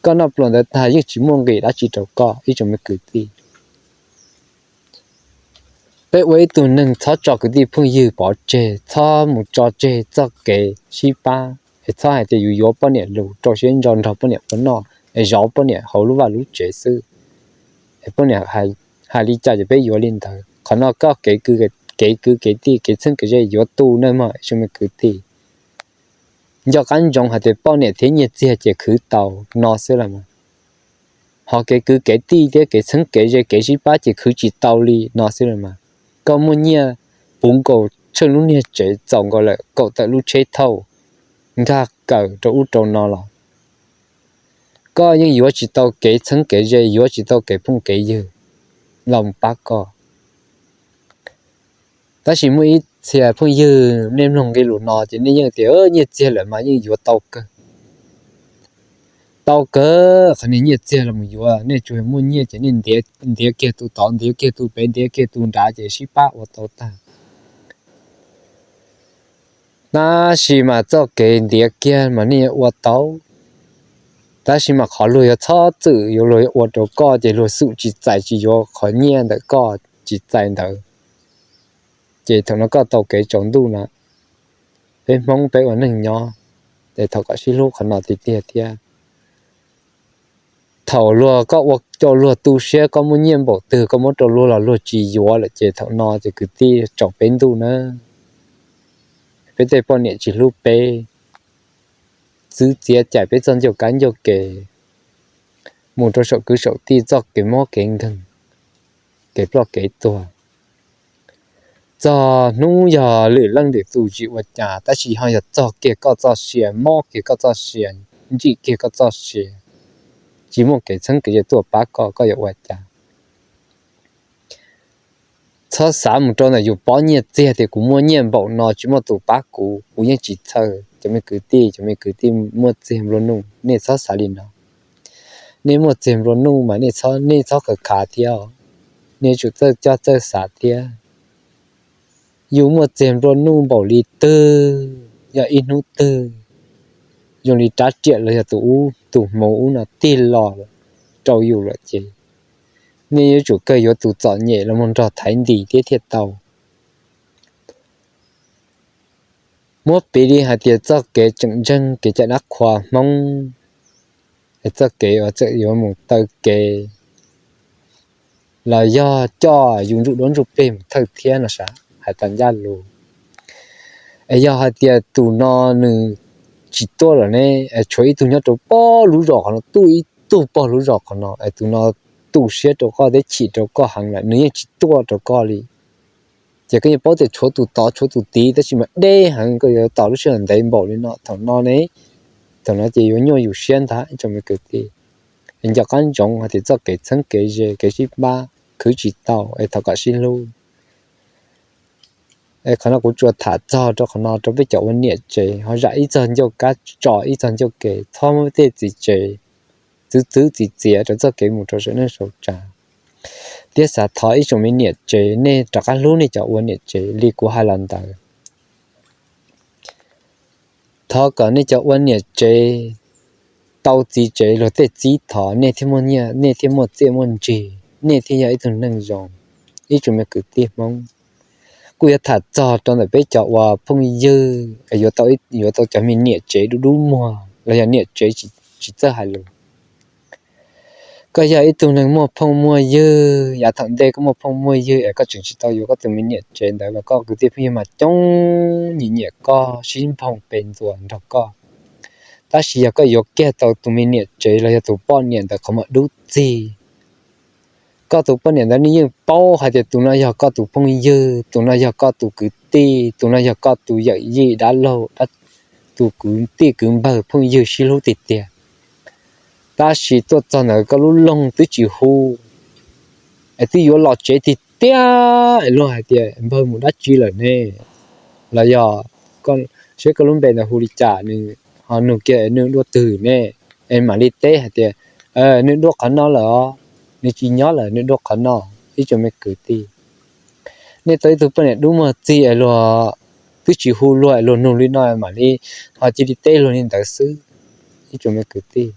Koj noj pluas ntawd tag yeej tsis muaj nqis dab tsi rau koj ib tsoom me kwv tij. Peb ua ib tug neeg txhob tso kwv tij phooj ywg pov tseg, txhob mus tso tseg txoj kev sib pab, es txhob hais tias yus yuav poj niam lus, rau siab ntso nrog poj niam ua noj, es zov poj niam hauv lub vaj lub tsev xwb, es poj niam hais li cas ces peb yuav li ntawd. Qhov no koj kev kwv kev tij kev txheeb kev ze yuav tu nawb mog ib tsoom me kwv tij. Nco qab ntsoov hais tias poj niam thiab nyiaj txiag ces khwv tau no xwb los mas, ho kev kwv kev tij thiab kev txheeb kev ze kev sib pab ces khwv tsis tau li no xwb los mas. Koj muaj nyiaj puv nkaus tsheej lub niag tsev, txaus nkaus lawm kaum tawm lub tsheb thauj nkag kawm rau ub rau no los koj yeej yuav tsis tau kev txheeb kev ze, yuav tsis tau kev phooj kev ywg los pab koj. Tab sis muaj ib txhia phooj ywg nej mloog nqe lus no ces nej yeej tias nyiaj txiag lawm mas yeej yuav tau kawg. Tau kawg, qhov niag nyiaj txiag los mus yuav, nej tsuas muaj nyiaj ces nej ntiav kiag tus tod, ntiav kiag tus pem, ntiav kiag tus nrad ces sib pab ua tau tag. Tab sis mas txoj kev ntiav kiag mas nej ua tau, tab sis mas qhov luag yuav txhob txwm yuav luag yuav ua rau koj ces luag xum tsis txais tsis yuav qhov nyiaj ntawm koj tsis txais ntawd, ces thaum no koj tau kev tsaus ntuj na. Peb Hmoob peb ua neej nyob, ces thaum kom sib hlub qhov no tiag tiag thiab. Thaum luag koj ua rau luag tu siab, koj muaj nyiaj npaum twg koj muab rau luag los luag tsis yuav lawm ces thaum no ces kwv tij tsaus peb ntuj na. Peb tej poj niam tsis hlub peb, txwv txiav cais peb txoj ncauj kab ncauj ke, mus rau saum kwv saum tij txoj kev mob kev nkeeg, kev ploj kev tuag. Txog hnub yog lwm leej lwm tus tsis ua cas, tab sis ho yog txog kiag koj txoj sia, mob kiag koj txoj sia, ntsim kiag koj txoj sia, tsis muaj kev txheeb kev ze tuaj pab koj, koj yuav ua cas? Txhob xav mus rau ntawm yus pob nyiaj txiag tias kuv muaj nyiaj npaum no tsis muaj tus pab kuv, kuv yeej tsis txhawj. Cov me kwv tij, cov me kwv tij muaj txiag nplua nuj, nej txhob xav li no. Nej muaj txiag nplua nuj mas nej txhob khav khav thiab, nej yuav tsum txawj coj txawj xav thiab. Yus muaj txiag nplua nuj npaum li twg, yog ib hnub twg zoo li rab riam los yog tus ub tus hmoov ub no tig los rau yus lawm ces nej yuav tsum kawg yuav tus txom nyem los mus nrog thaiv ntis thiab thiaj tau. Muab piv li hais tias txoj kev tseem ntseeg kev cai dab qhua Hmoob, txoj kev uas txawm yuav mus taw kev los yog coj yus ntsuj duab ntsuj plig mus thawj thiab no sav, hais tau ncaj lus. Es yog hais tias tus no nws tsis tuaj lawm ne, es tshuav ib tug nyob rau pog lub zos qhov no, tuaj ib tug pog lub zos qhov no, es tus no tu siab rau koj thiab chim rau koj heev lawm, nws yeej tsis tuaj rau koj li. Ces koj yeej paub tias tshuav tus tod tshuav tus tid, tab sis mas deb heev, koj yuav tos lub sij hawm ntev npaum li no. Thaum no ne, thaum no ces yuav nyuaj yus siab ntag ib tsoom me kwv tij. Es nco qab ntsoov hais tias txoj kev txheeb kev ze kev sib pab khwv tsis tau, es thov kom sib hlub. Es qhov no kuv tsuas tham txog rau qhov no rau peb cov ua niam tsev, ho zam ib txog ncauj kab tso ib txog ncauj ke, txhob muab tej txiv tsev txwv txwv txiv txiav rau txoj kev mus rau saum neej saum tsav. Thiab xav thov ib tsoom me niam tsev nej rov qab hlub nej cov ua niam tsev li kuv hais los ntawd. Thov kom nej cov ua niam tsev tau txiv tsev luag tej txib thov, nej thiaj muaj nyiaj, nej thiaj muaj txiaj muaj ntsig, nej thiaj yog ib tug neeg zoo, ib tsoom me kwv tij Hmoob. kuj yuav tham txog rau ntawm peb cov uas phooj ywg es yuav tau, yuav tau cov me niam tsev dub dub muag los yog niam tsev tsis txawj hais lus. Koj yog ib tug neeg muaj phooj muaj ywg, yav thaum ntej koj muaj phooj muaj ywg es koj tseem tsis tau yuav koj tus me niam tsev ntawd los koj kwv tij phooj ywg mas coob nyiam nyiam koj, sib nphoo pes ntxuas nrog koj. Tab sis yog koj yuav kiag tau tus me niam tsev los yog tus poj niam ntawd qhov muag dub txig, koj tus poj niam ntawd nws yeej paub hais tias tus no yog koj tus phooj ywg, tus no yog koj tus kwv tij, tus no yog koj tus yawm yij dab laug, tus kwv tij kwv npawg phooj ywg sib hlub tiag tiag. Tab sis tuaj txog ntawd koj lub loog twb tsis hu, es twb yuav los tsev tiag tiag es luag hais tias npawg mus dab tsi lawm ne, los yog seb koj lub npe ntawd hu li cas, nws ho nug kiag nws duaj twg ne, es mam li teb hais tias nws duaj qhov no lawm os, nws tsis nyob lawm, nws duaj qhov no. Ib tsoom me kwv tij, nej tau ib tug poj niam dub muag txig es luag twb tsis hu luag es luag nug li no mam li ho cia li teb luag li ntawd xwb. Ib tsoom me kwv tij,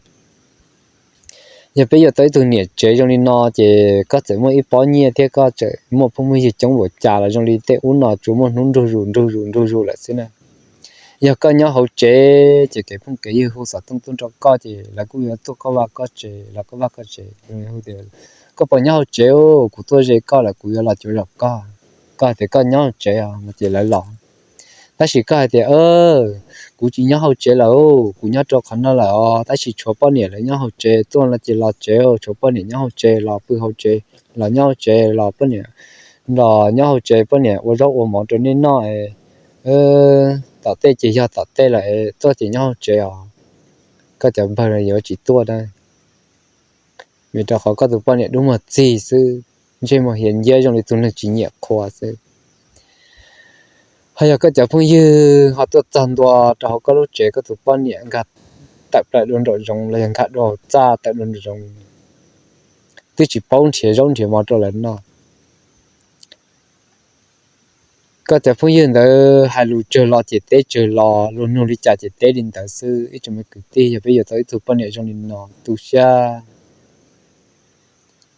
yog peb yuav tau ib tug niam tsev zoo li no ces koj txawm muaj ib pob nyiaj thiab koj txawm muaj phooj muaj ywg coob npaum cas los zoo li tej ub no tsuas muaj hnub nrug zus nrug zus nrug zus lawm xwb na. Yog koj nyob hauv tsev ces kev phooj kev ywg hu xov tooj tuaj nrog koj ces lawv kuj yuav tuaj koj vaj koj tsev, los koj vaj koj tsev, koj puas nyob hauv tsev, kuv tuaj ze koj lawm, kuv yuav los cuav zos koj. Koj hais tias koj nyob hauv tsev os no ces lawv los. Tab sis koj hais tias kuv tsis nyob hauv tsev lawm, kuv nyob rau qhov no lawm os, tab sis tshuav poj niam lawv nyob hauv tsev, tuaj no ces los tsev, tshuav poj niam nyob hauv tsev los pw hauv tsev, los nyob hauv tsev los poj niam, los nyob hauv tsev poj niam ua zaub ua mov rau nej noj. Tom tej ces yog tom tej lawm, tuaj ces nyob hauv tsev os. Koj cov npawg yuav tsis tuaj na, vim rau qhov koj tus poj niam dub muag txig xwb, ntsej muag hiav nciab zoo li tus neeg tsis nyiam qhua xwb. Ho yog koj cov phooj ywg ho tuaj txog ntua rau hauv koj lub tsev, koj tus poj niam nkag tawm plaws dua nraum zoov los yog nkag dua hauv txaj tawm dua nraum zoov, twb tsis paub nrhiav zaub nrhiav mov rau lawv noj. Koj cov phooj ywg ntawd hais lus tsawg los ces teb tsawg los, luag nug li cas ces teb li ntawd xwb. Ib tsoom me kwv tij, yog peb yuav tau ib tug poj niam zoo li no, tu siab,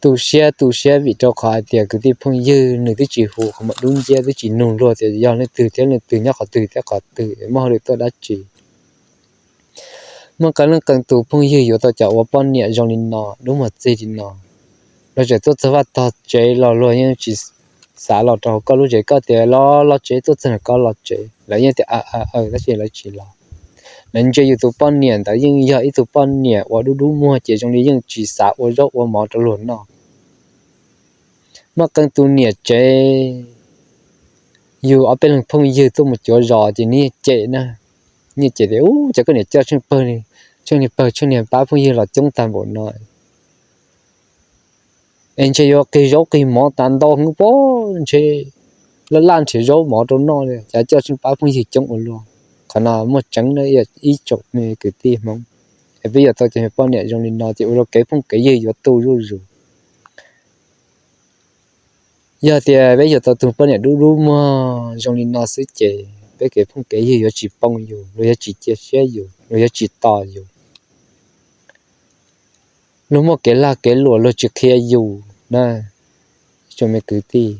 tu siab, tu siab vim rau qhov hais tias kwv tij phooj ywg nws twb tsis hu qhov muag dub nciab, twb tsis nug luag tias yog leej twg thiab leej twg, nyob qhov twg thiab qhov twg, muaj hauj lwm tuaj dab tsi. Muaj qee leej qee tus phooj ywg yuav tau cov ua poj niam zoo li no, dub muag txig li no, luag tseem tuaj txog vaj txog tsev los luag yeej tsis xav los rau hauv koj lub tsev, koj tias los los tsev, tuaj txog koj los tsev, lawv yeej tias aw aw aw tab sis lawv tsis los. Lawv ntsia yus tus poj niam ntawd yeej yog ib tug poj niam uas dub dub muag ces zoo li yeej tsis xav ua zaub ua mov rau luag noj. Muaj qee tus niam tsev, yus ob peb leeg phooj ywg tuaj mus cuav zos ces nws yeej cem na, yeej cem tias ub, cas koj niam coj tsheej pawg, tsheej niag pawg tsheej niag pab phooj ywg los coob tag npaum no, es ntshe yuav qig zaub qig mov tas ntau heev pob, ntshe laj laj nrhiav zaub mov rau noj li cas coj tsheej pab phooj ywg coob ua luaj. Qhov no muaj tseeb na ib tsoom me kwv tij Hmoob. Es peb yuav tau cov poj niam zoo li no ces ua rau kev phooj kev ywg yuav tu zuj zus. Yog tias peb yuav tau tus poj niam dub dub muag zoo li no xwb ces peb kev phooj kev ywg yuav tsis poob yus, luag yuav tsis cia siab yus, luag yuav tsis tos yus. Luag muaj kev lag kev luam luag tsis qhia yus na, ib tsoom me kwv tij.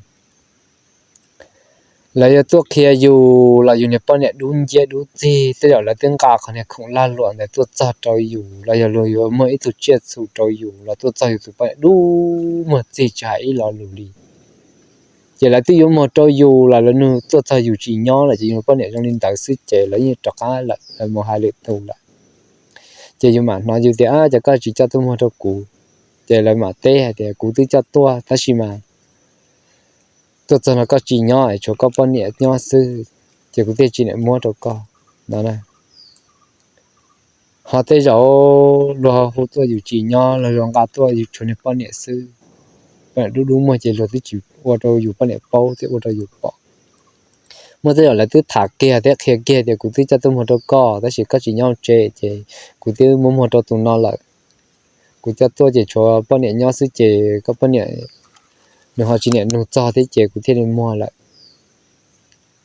Lawv yuav tuaj qhia yus los yus niag poj niam dub nciab dub txig, tej zaum lawv twb nqa qhov niag khoom lag luam ntawd tuaj txog rau yus, los yog luag yuav muag ib tug tsiaj txhu rau yus los tuaj txog yus tus poj niam dub muag txig tsis hais ib lo lus li. Ces lawv twb yuav muag rau yus los lawv nug tuaj txog yus tsis nyob lawm ces yus poj niam zoo li ntawd xwb ces lawv yeej rov qab lawm, lawv mus hais lwm tus lawm. Ces yus mam hnov yus tias, Ab, cas koj tsis coj tuaj muag rau kuv? Ces lawv mam teb hais tias, Kuv twb coj tuaj tab sis mas tuaj txog no koj tsis nyob, tshuav koj poj niam nyob xwb, ces kuv thiaj tsis niam muab rau koj no na. Ho tej zaum luag hu tuaj yus tsis nyob, luag nqa tuaj yus tshuav niag poj niam xwb, poj niam dub dub muag ces luag twb tsis ua rau yus poj niam paub thiab ua rau yus pom. Muaj tej zaum lawv twb tham kiag thiab qhia kiag tias, Kuv twb coj tuaj muag rau koj tab sis koj tsis nyob hauv tsev ces kuv twb muab muag rau tus no lawm. Kuv coj tuaj ces tshuav poj niam nyob xwb ces koj poj niam nws ho tsis niam nug txog thiab ces kuv thiaj li muag lawm,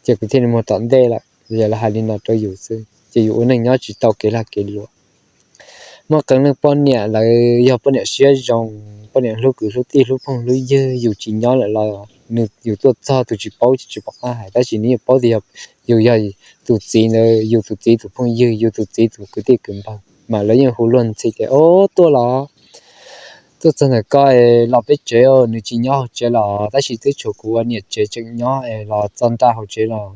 ces kuv thiaj li muag tom ntej lawm. Yog lawv hais li no rau yus xwb ces yus ua neej nyob tsis tau kev lag kev luam. Muaj qee leej poj niam lawv yog poj niam siab zoo, poj niam hlub kwv hlub tij hlub phooj hlub ywg, yus tsis nyob lawm los nws yus tuaj txog tus tsis paub ces tsis pom qab hais, tab sis nws yeej paub tias yog yus yog tus txiv ntawd, yus tus txiv tus phooj ywg, yus tus txiv tus kwv tij kwv npawg, mas lawv yeej hu luag ntxhi tias, Ob, tuaj los, tuaj txog ntawm koj los peb tsev, nws tsis nyob hauv tsev los, tab sis twb tshuav kuv ua niam tsev tseem nyob es los txog nram hauv tsev los,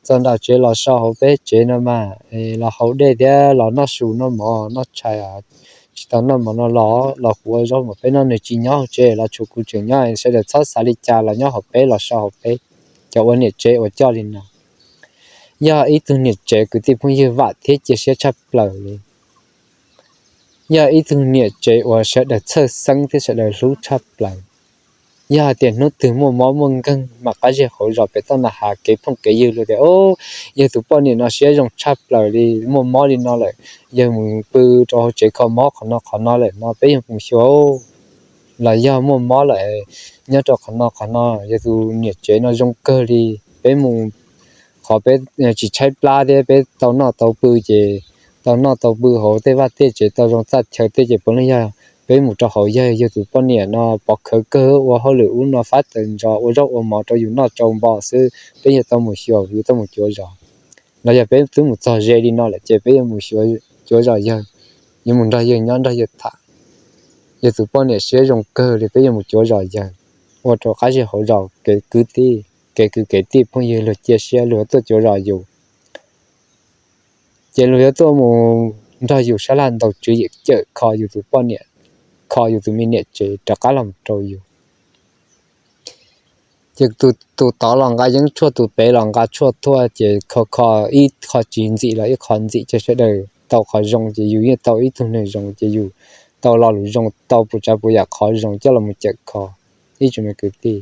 txog nram tsev los so hauv peb tsev no mas, los haus dej thiab los noj su noj mov noj tshais, tsis tau noj mov no los, los kuv ua zaub mas peb noj, nws tsis nyob hauv tsev los tshuav kuv tseem nyob, sawv daws txhob xav li cas los nyob hauv peb los so hauv peb. Cov ua niam tsev uas coj li no yog ib tug niam tsev kwv tij phooj ywg vam thiab cia siab tshaj plaws li. Yog ib tug niam tsev uas sawv daws txhawj xeeb thiab sawv daws hlub tshaj plaws. Yog hais tias hnub twg muaj mob muaj nkeeg mas qab zej hauv zos pem toj nram hav kev phooj kev ywg luag tias, Ob, yawg tus poj niam no siab zoo tshaj plaws li, muaj mob li no lawm, yawg mus pw rau hauv tsev kho mob qhov no qhov no lawm no, peb yuav mus xyuas. Los yog muaj mob lawm, nyob rau qhov no qhov no, yawg tus niam tsev no zoo kawg li, peb mus, qhov peb tsis tshaib plab thiab peb tau noj tau pw ces, tau noj tau pw hauv tej vaj tej tsev tau zoo txaj chaw tej ces puav leej yog peb mus rau hauv, yog yawg tus poj niam no pov khawv kawg, ua hauj lwm ub no fab taws ntso, ua zaub ua mov rau yus noj tsau npo xwb, peb yuav tau mus xyuas, yuav tau mus cuav zos. Los yog peb twb mus txog ze li no lawm ces peb yuav mus xyuas, cuav zos yawg, yuav mus nrog yawg nyob nrog yawg tham, yawg tus poj niam siab zoo kawg li, peb yuav mus cuav zos yawg, ua rau qab zej hauv zos kev kwv tij, kev kwv kev tij phooj ywg luag cia siab luag tuaj cuav zos yus. Ces luag yuav tuaj mus nrog yus sab laj ntaus tswv yim cawm kho yus tus poj niam, kho yus tus me niam tsev rov qab los rau yus. Ces tus tod los nqa yeeb tshuaj, tus pem los nqa tshuaj thuaj, ces kho kho ib qho tsis ntxim los ib qho ntxim, ces sawv daws tau qhov zoo ces yus yeej tau ib tug neeg zoo, ces yus tau lo lus zoo, tau puas tsav puas yam qhov zoo coj los mus cawm kho. Ib tsoom me kwv tij,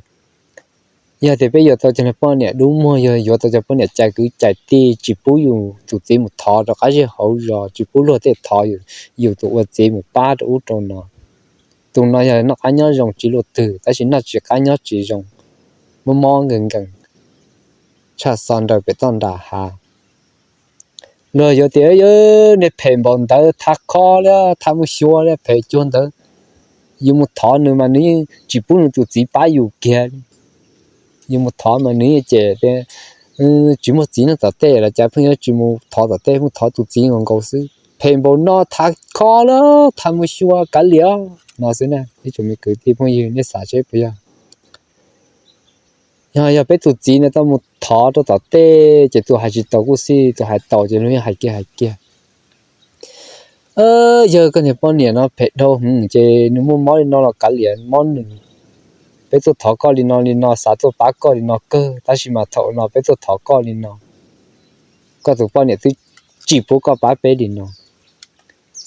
yog tias peb yuav tau cov poj niam dub muag, yog yuav tau cov poj niam cais kwv cais tij tsis pub yus tus txiv mus thov rau qab zej hauv zos, tsis pub luag tej thov yus tus ua txiv mus pab rau ub rau no, tus no yog noj qab nyob zoo tsis luaj twg, tab sis noj tsis qab nyob tsis zoo, mob mob nkees nkees, tshaj xo nraws pem toj nram hav. Luag yuav tias, Yog nej phem npaum ntawd, thab khob li, thab muaj xyuas li, phem cuag ntawd, yus mus thov nws mas nws yeej tsis pub nws tus txiv pab yus kiag li. Yus mus thov mas nws yeej cem tias, Tsis muaj txiv nyob tom tej los cas pheej yuav tsis mus thov tom tej, mus thov tus txiv nkaus nkaus xwb. Phem npaum no thab khob li, thab muaj xyuas kav liam no xwb na. Ib tsoom me kwv tij phooj ywg, nej xav seb puas yog? Yog, yog peb tus txiv no tau mus thov rau tom tej ces tus hais tsis taus kuj xij, tus hais taus ces luag yeej hais kiag hais kiag, Yawg, koj niag poj niam no phem dhau hwv ces nws muaj mob li no los kav liam mob nws. Peb tuaj thov koj li no li no, xav tuaj pab koj li no kawg, tab sis mas thaum no peb tuaj thov koj li no, koj tus poj niam twb tsis pub koj pab peb li no.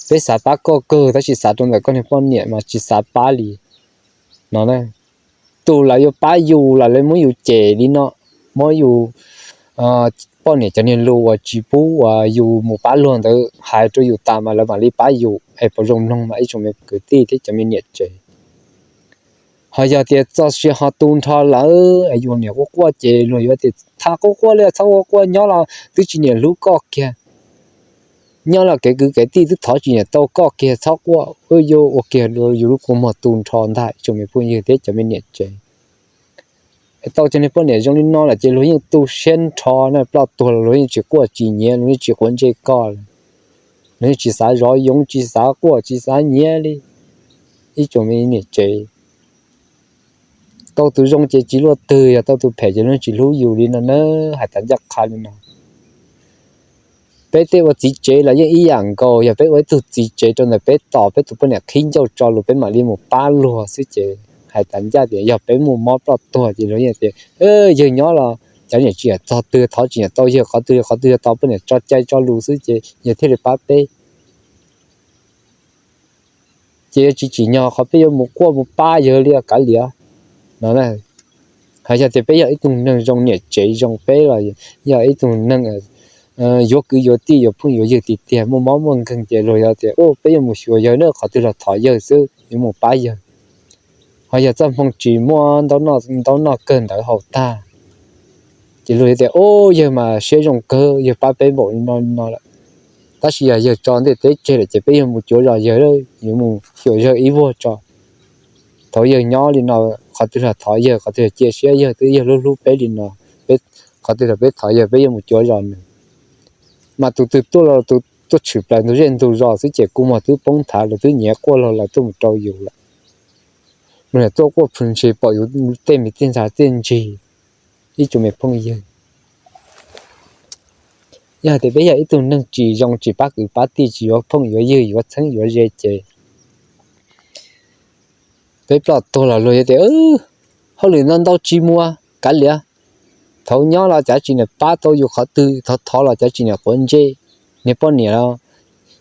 Peb xav pab koj kawg, tab sis xav rau ntawm koj niag poj niam mas tsis xav pab li no na. Tus lawv yuav pab yus los lawv muab yus cem li no, muab yus poj niam cov niag lus uas tsis pub uas yus mus pab luag ntawd hais rau yus tas mas lawv mam li pab yus es puas zoo mloog mas ib tsoom me kwv tij thiab cov me niam tsev. Ho yog tias txoj sia ho tu nrho lawm es yus niam quaj quaj ces luag yuav tias, Thab quaj quaj li, txhob quaj quaj, nyob los twb tsis niam hlub koj kiag. Nyob los kev kwv kev tij twb thov tsis niam tau koj kiag, txhob quaj, wb yuav ua kiag yus lub kua muag tu nrho ntag ib tsoom me phooj ywg thiab cov me niam tsev. Es tau cov niag poj niam zoo li no lawm ces luag yeej tu siab nrho na, ploj tuag los luag yeej tsis quaj tsis nyiav, luag yeej tsis quav ntsej koj lawm. Luag yeej tsis xav zov yoov, tsis xav quaj tsis xav nyiav li. Ib tsoom me niam tsev, tau tus zoo ces tsis luaj twg, yog tau tus phem ces luag yeej tsis hlub yus li no na. Hais tas ncaj qha li no. Peb tej ua txiv tsev los yeej ib yam nkaus, yog peb ua ib tug txiv tsev rau ntawm peb tos peb tus poj niam qhib ncauj tso lus peb mam li mus pab luag xwb ces hais tas ncaj tias yog peb muaj mob ploj tuag ces luag yeej tias, Yawg nyob los cov niam tsis yam txog twg, thov tsis niam tau yawg qhov twg, qhov twg yog tos poj niam tso cai tso lus xwb ces yawg thiaj li pab peb. Ces yuav tsis tsim nyog qhov peb yuav mus quaj mus pab yawg li kav liam no. Hos yog tias peb yog ib tug neeg zoo, niam tsev zoo, peb los yog ib tug neeg yuav kwv yuav tij yuav phooj yuav ywg tiag tiag, muaj mob muaj nkeeg ces luag yuav tias, Peb yuav mus xyuas yawg na, qhov twg los thov yawg xwb, yuav mus pab yawg. Ho yog txoj hmoo tsis muaj ntaub noj kawg ntawd haus tag, ces luag yuav tias, Yawg mas siab zoo kawg, yawg pab peb npaum li no li no lawm. Tab sis yog yawg tso ntiaj teb tseg lawm ces peb yuav mus cuav zos yawg, yuav mus xyuas yawg ib vuag tso. Thaum yawg nyob li no, qhov twg los thov yawg, qhov twg los cia siab yawg, twb yawg hlub hlub peb li no, qhov twg los peb thov yawg, peb yuav mus cuav zos nws. Mas tus twg tuaj los tus tuaj tshwm plaws ntug zej ntug zos xwb ces kua muag twb poob nthav, lawv twb nyiav quaj los lawv tuaj mus rau yus lawm. Mas tuaj quaj plhws ntshis pom yus tej me txiaj ntsig txiaj ntsig, ib tsoom me phooj ywg. Yog hais tias peb yog ib tug neeg tsis zoo, tsis pab kwv pab tij, tsis yuav phooj yuav ywg, yuav txheeb yuav ze ces peb ploj tuag los luag yuav tias, hauj lwm ntau ntau tsis muaj, kav liam. Thaum nyob los cav tsis niam pab tau yus qhov twg, thov thov los cav tsis niam quav ntsej. Niag poj niam los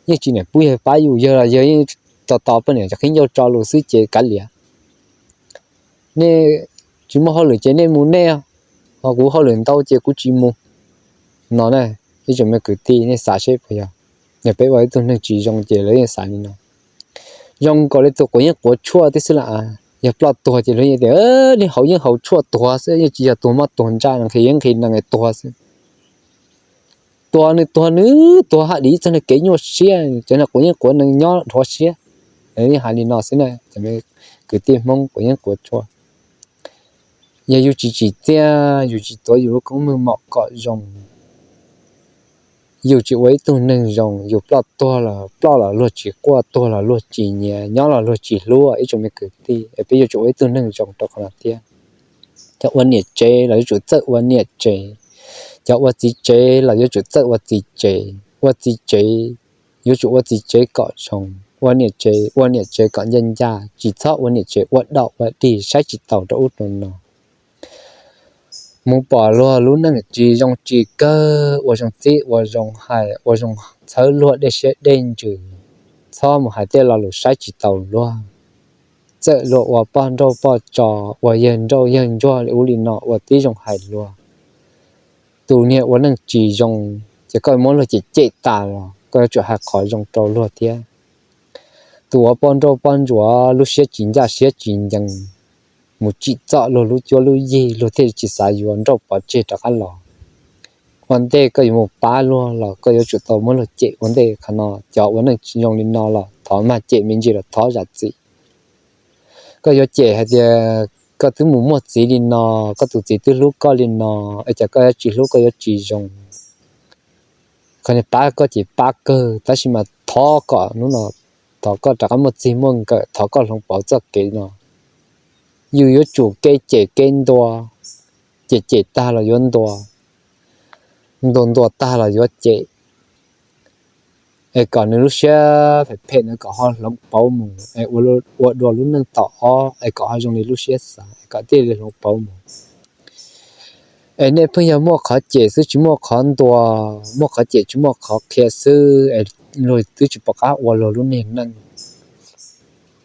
yeej tsis niam pub yawg pab yus, yawg los yawg yeej tos tos poj niam cov qhib ncauj tso lus xwb ces kav liam. Nej tsis muaj hauj lwm ces nej mus nej, ho kuv hauj lwm ntau ces kuv tsis mus. No na, ib tsoom me kwv tij, nej xav seb puas yog, yog peb ua ib tug neeg tsis zoo ces lawv yeej xav li no. Zoo nkaus li tus quav yeeb quav tshuaj tib xwb las. Yog ploj tuag ces lawv yeej tias, nej haus yeeb haus tshuaj tuag xwb, yeej tsis yog tuag moj tuag ntsaj, nqhis yeeb nqhis nees tuag xwb. Tuag nws tuag nws tuag haj dim txog nws kev nyuaj siab, cov no quav yeeb quav nees nyob dhuav siab. Yeej hais li no xwb na, cov me kwv tij Hmoob quav yeeb quav tshuaj. Yog yus tsis tsim txiaj, yus tsis tuav yus lub koob meej mom kom zoo, yus tsis ua ib tug neeg zoo, yus ploj tuag los ploj los luag tsis quaj, tuag los luag tsis nyiav, nyob los luag tsis hlub, ib tsoom me kwv tij. Es peb yuav tsum ua ib tug neeg zoo rau qhov no thiab. Cov ua niam tsev los yuav tsum txawj ua niam tsev, cov ua txiv tsev los yuav tsum txawj ua txiv tsev, ua txiv tsev yuav tsum ua txiv tsev kom zoo, ua niam tsev ua niam tsev kom ncaj ncaj, tsis txhob ua niam tsev ua dog ua dig saib tsis taus rau ub rau no. Mus pom luag lub neej tsis zoo tsis kawg, ua zoo txib ua zoo hais, ua zoo txhawb luag dej siab dej ntsws, txhob mus hais tej lo lus saib tsis taus luag. Txawm luag ua poj nrauj poj tso, ua yawg nrauj yawg ntsuag li ub li no, ua tib zoo hais luag. Tus niag ua neej tsis zoo, ces koj muab luag cem cem tas los koj yuav tsum hais qhov zoo rau luag thiab. Tus ua poj nrauj poj ntsuam lub siab tsis ncaj siab tsis ncees, mus tsim txom luag lub cuab lub yig, luag thiaj tsis xav yuav, nrauj pov tseg rov qab los. Ua ntej koj yuav mus pab luag los koj yuav tsum tau muab luag cem ua ntej. Qhov no cov ua neej tsis zoo li no los thov mag cem me ntsis los thov zam txim. Koj yuav cem hais tias koj twb mus muaj txiv li no, koj tus txiv twb hlub koj li no, es cas koj yuav tsis hlub, koj yuav tsis zoo? Qhov niag pab koj ces pab kawg, tab sis mas thov kom hnub no, thov koj rov qab muaj txij muaj nkawm, thov koj hloov pauv txoj kev no. Yus yuav tsum kev cem kev ntuas, cem cem tag los yuav ntuas, ntuas ntuas tag los yuav cem, es kom nws lub siab phem phem no kom ho hloov pauv mus, es ua dua lub neej tom ob, es kom ho zoo li lub siab xav, es kom thiaj li hloov pauv mus. Es nej pheej yog muaj qhov cem xwb tsis muaj qhov ntuas, muaj qhov cem tsis muaj qhov qhia xwb, es luag twb tsis pom qab ua luag lub niag neej.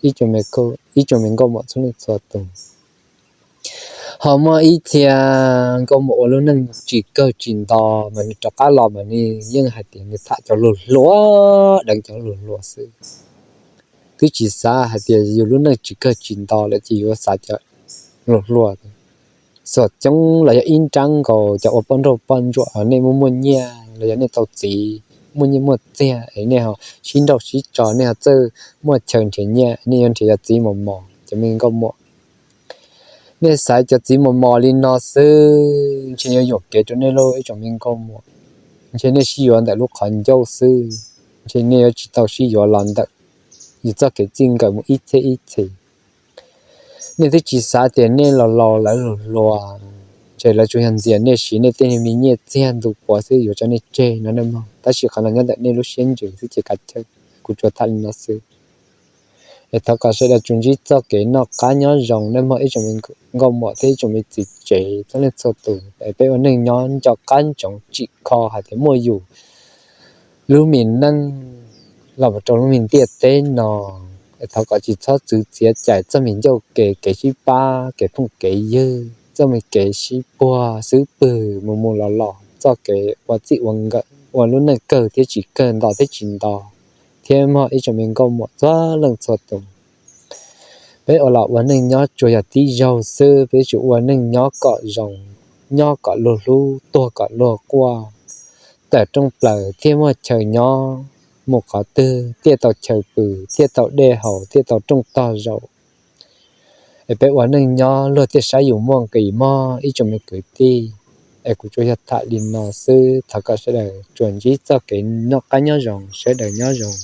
Ib tsoom me nkauj muam txhua leej txhua tus, ho muaj ib txhia nkauj muam ua lub neej tsis kawg tsis nto, mas nws rov qab los mas nws yeej hais tias nws tham cov luag hluas, deev cov luag hluas xwb. Twb tsis xav hais tias yus lub neej tsis kawg tsis nto lawm ces yuav xav cov luag hluas. Xuam coob los yog ib nrab nkaus cov ua poj nrauj poj ntsuam, nej muaj muaj nyiaj los yog nej tau txiv, muaj nyiaj muaj txiag es nej ho sib nrauj sib tso, nej ho txawj muaj chaw nrhiav nyiaj, nej yuav nrhiav cov txiv mos mos, cov me nkauj muam. Nej xaiv cov txiv mos mos li no xwb ntshe yuav yuam kev rau nej lauj ib tsoom me nkauj muam. Ntshe nej sib yuav ntawm lub qhov ncauj xwb, ntshe nej yuav tsis tau sib yuav los ntawm yus txoj kev txij nkawm mus ib txhiab ib txhis. Nej twb tsis xav tias nej los laus lawv luag hluas, ntshe lawv tsuas yog ntxias nej siv nej tej me nyiaj txiag ntu puav xwb yuav tso nej tseg no nej mog, tab sis qhov no nyob ntawm nej lub siab ntsws xwb ces kav chawj, kuv tsuas tham li no xwb. Es thov kom sawv daws tsuas ntsib txoj kev noj qab nyob zoo nej mog ib tsoom me nkauj muam thiab ib tsoom me txiv tsev txhua leej txhua tus, es peb ua neej nyob nco qab ntsoov tsim kho hais tias muaj yus lub me neej los mus rau lub me ntiaj teb no, es thov kom tsis txhob txwv txiav cais txoj me ncauj kev, kev sib pab, kev phooj kev ywg, txoj me kev sib puag xub pwg mus mus los los, txoj kev ua txij ua nkawm, ua lub neej kawg thiab tsis kawg, nto thiab tsis nto, thiab mog ib tsoom me nkauj muam txhua leej txhua tus. Peb ua los ua neej nyob tsuas yog tib zaug xwb, peb yuav tsum ua neej nyob kom zoo, nyob kom luag hlub, tuag kom luag quaj, tawm rooj plaws thiaj muaj chaw nyob, mus qhov twg thiaj tau chaw pw, thiaj tau dej haus, thiaj tau rooj tog zaum. Es peb ua neej nyob luag thiaj saib yus muaj nqis mog ib tsoom me kwv tij. Es kuv tsuas yog tham li no xwb, thov kom sawv daws tsuas ntsib txoj kev noj qab nyob zoo, sawv daws nyob zoo.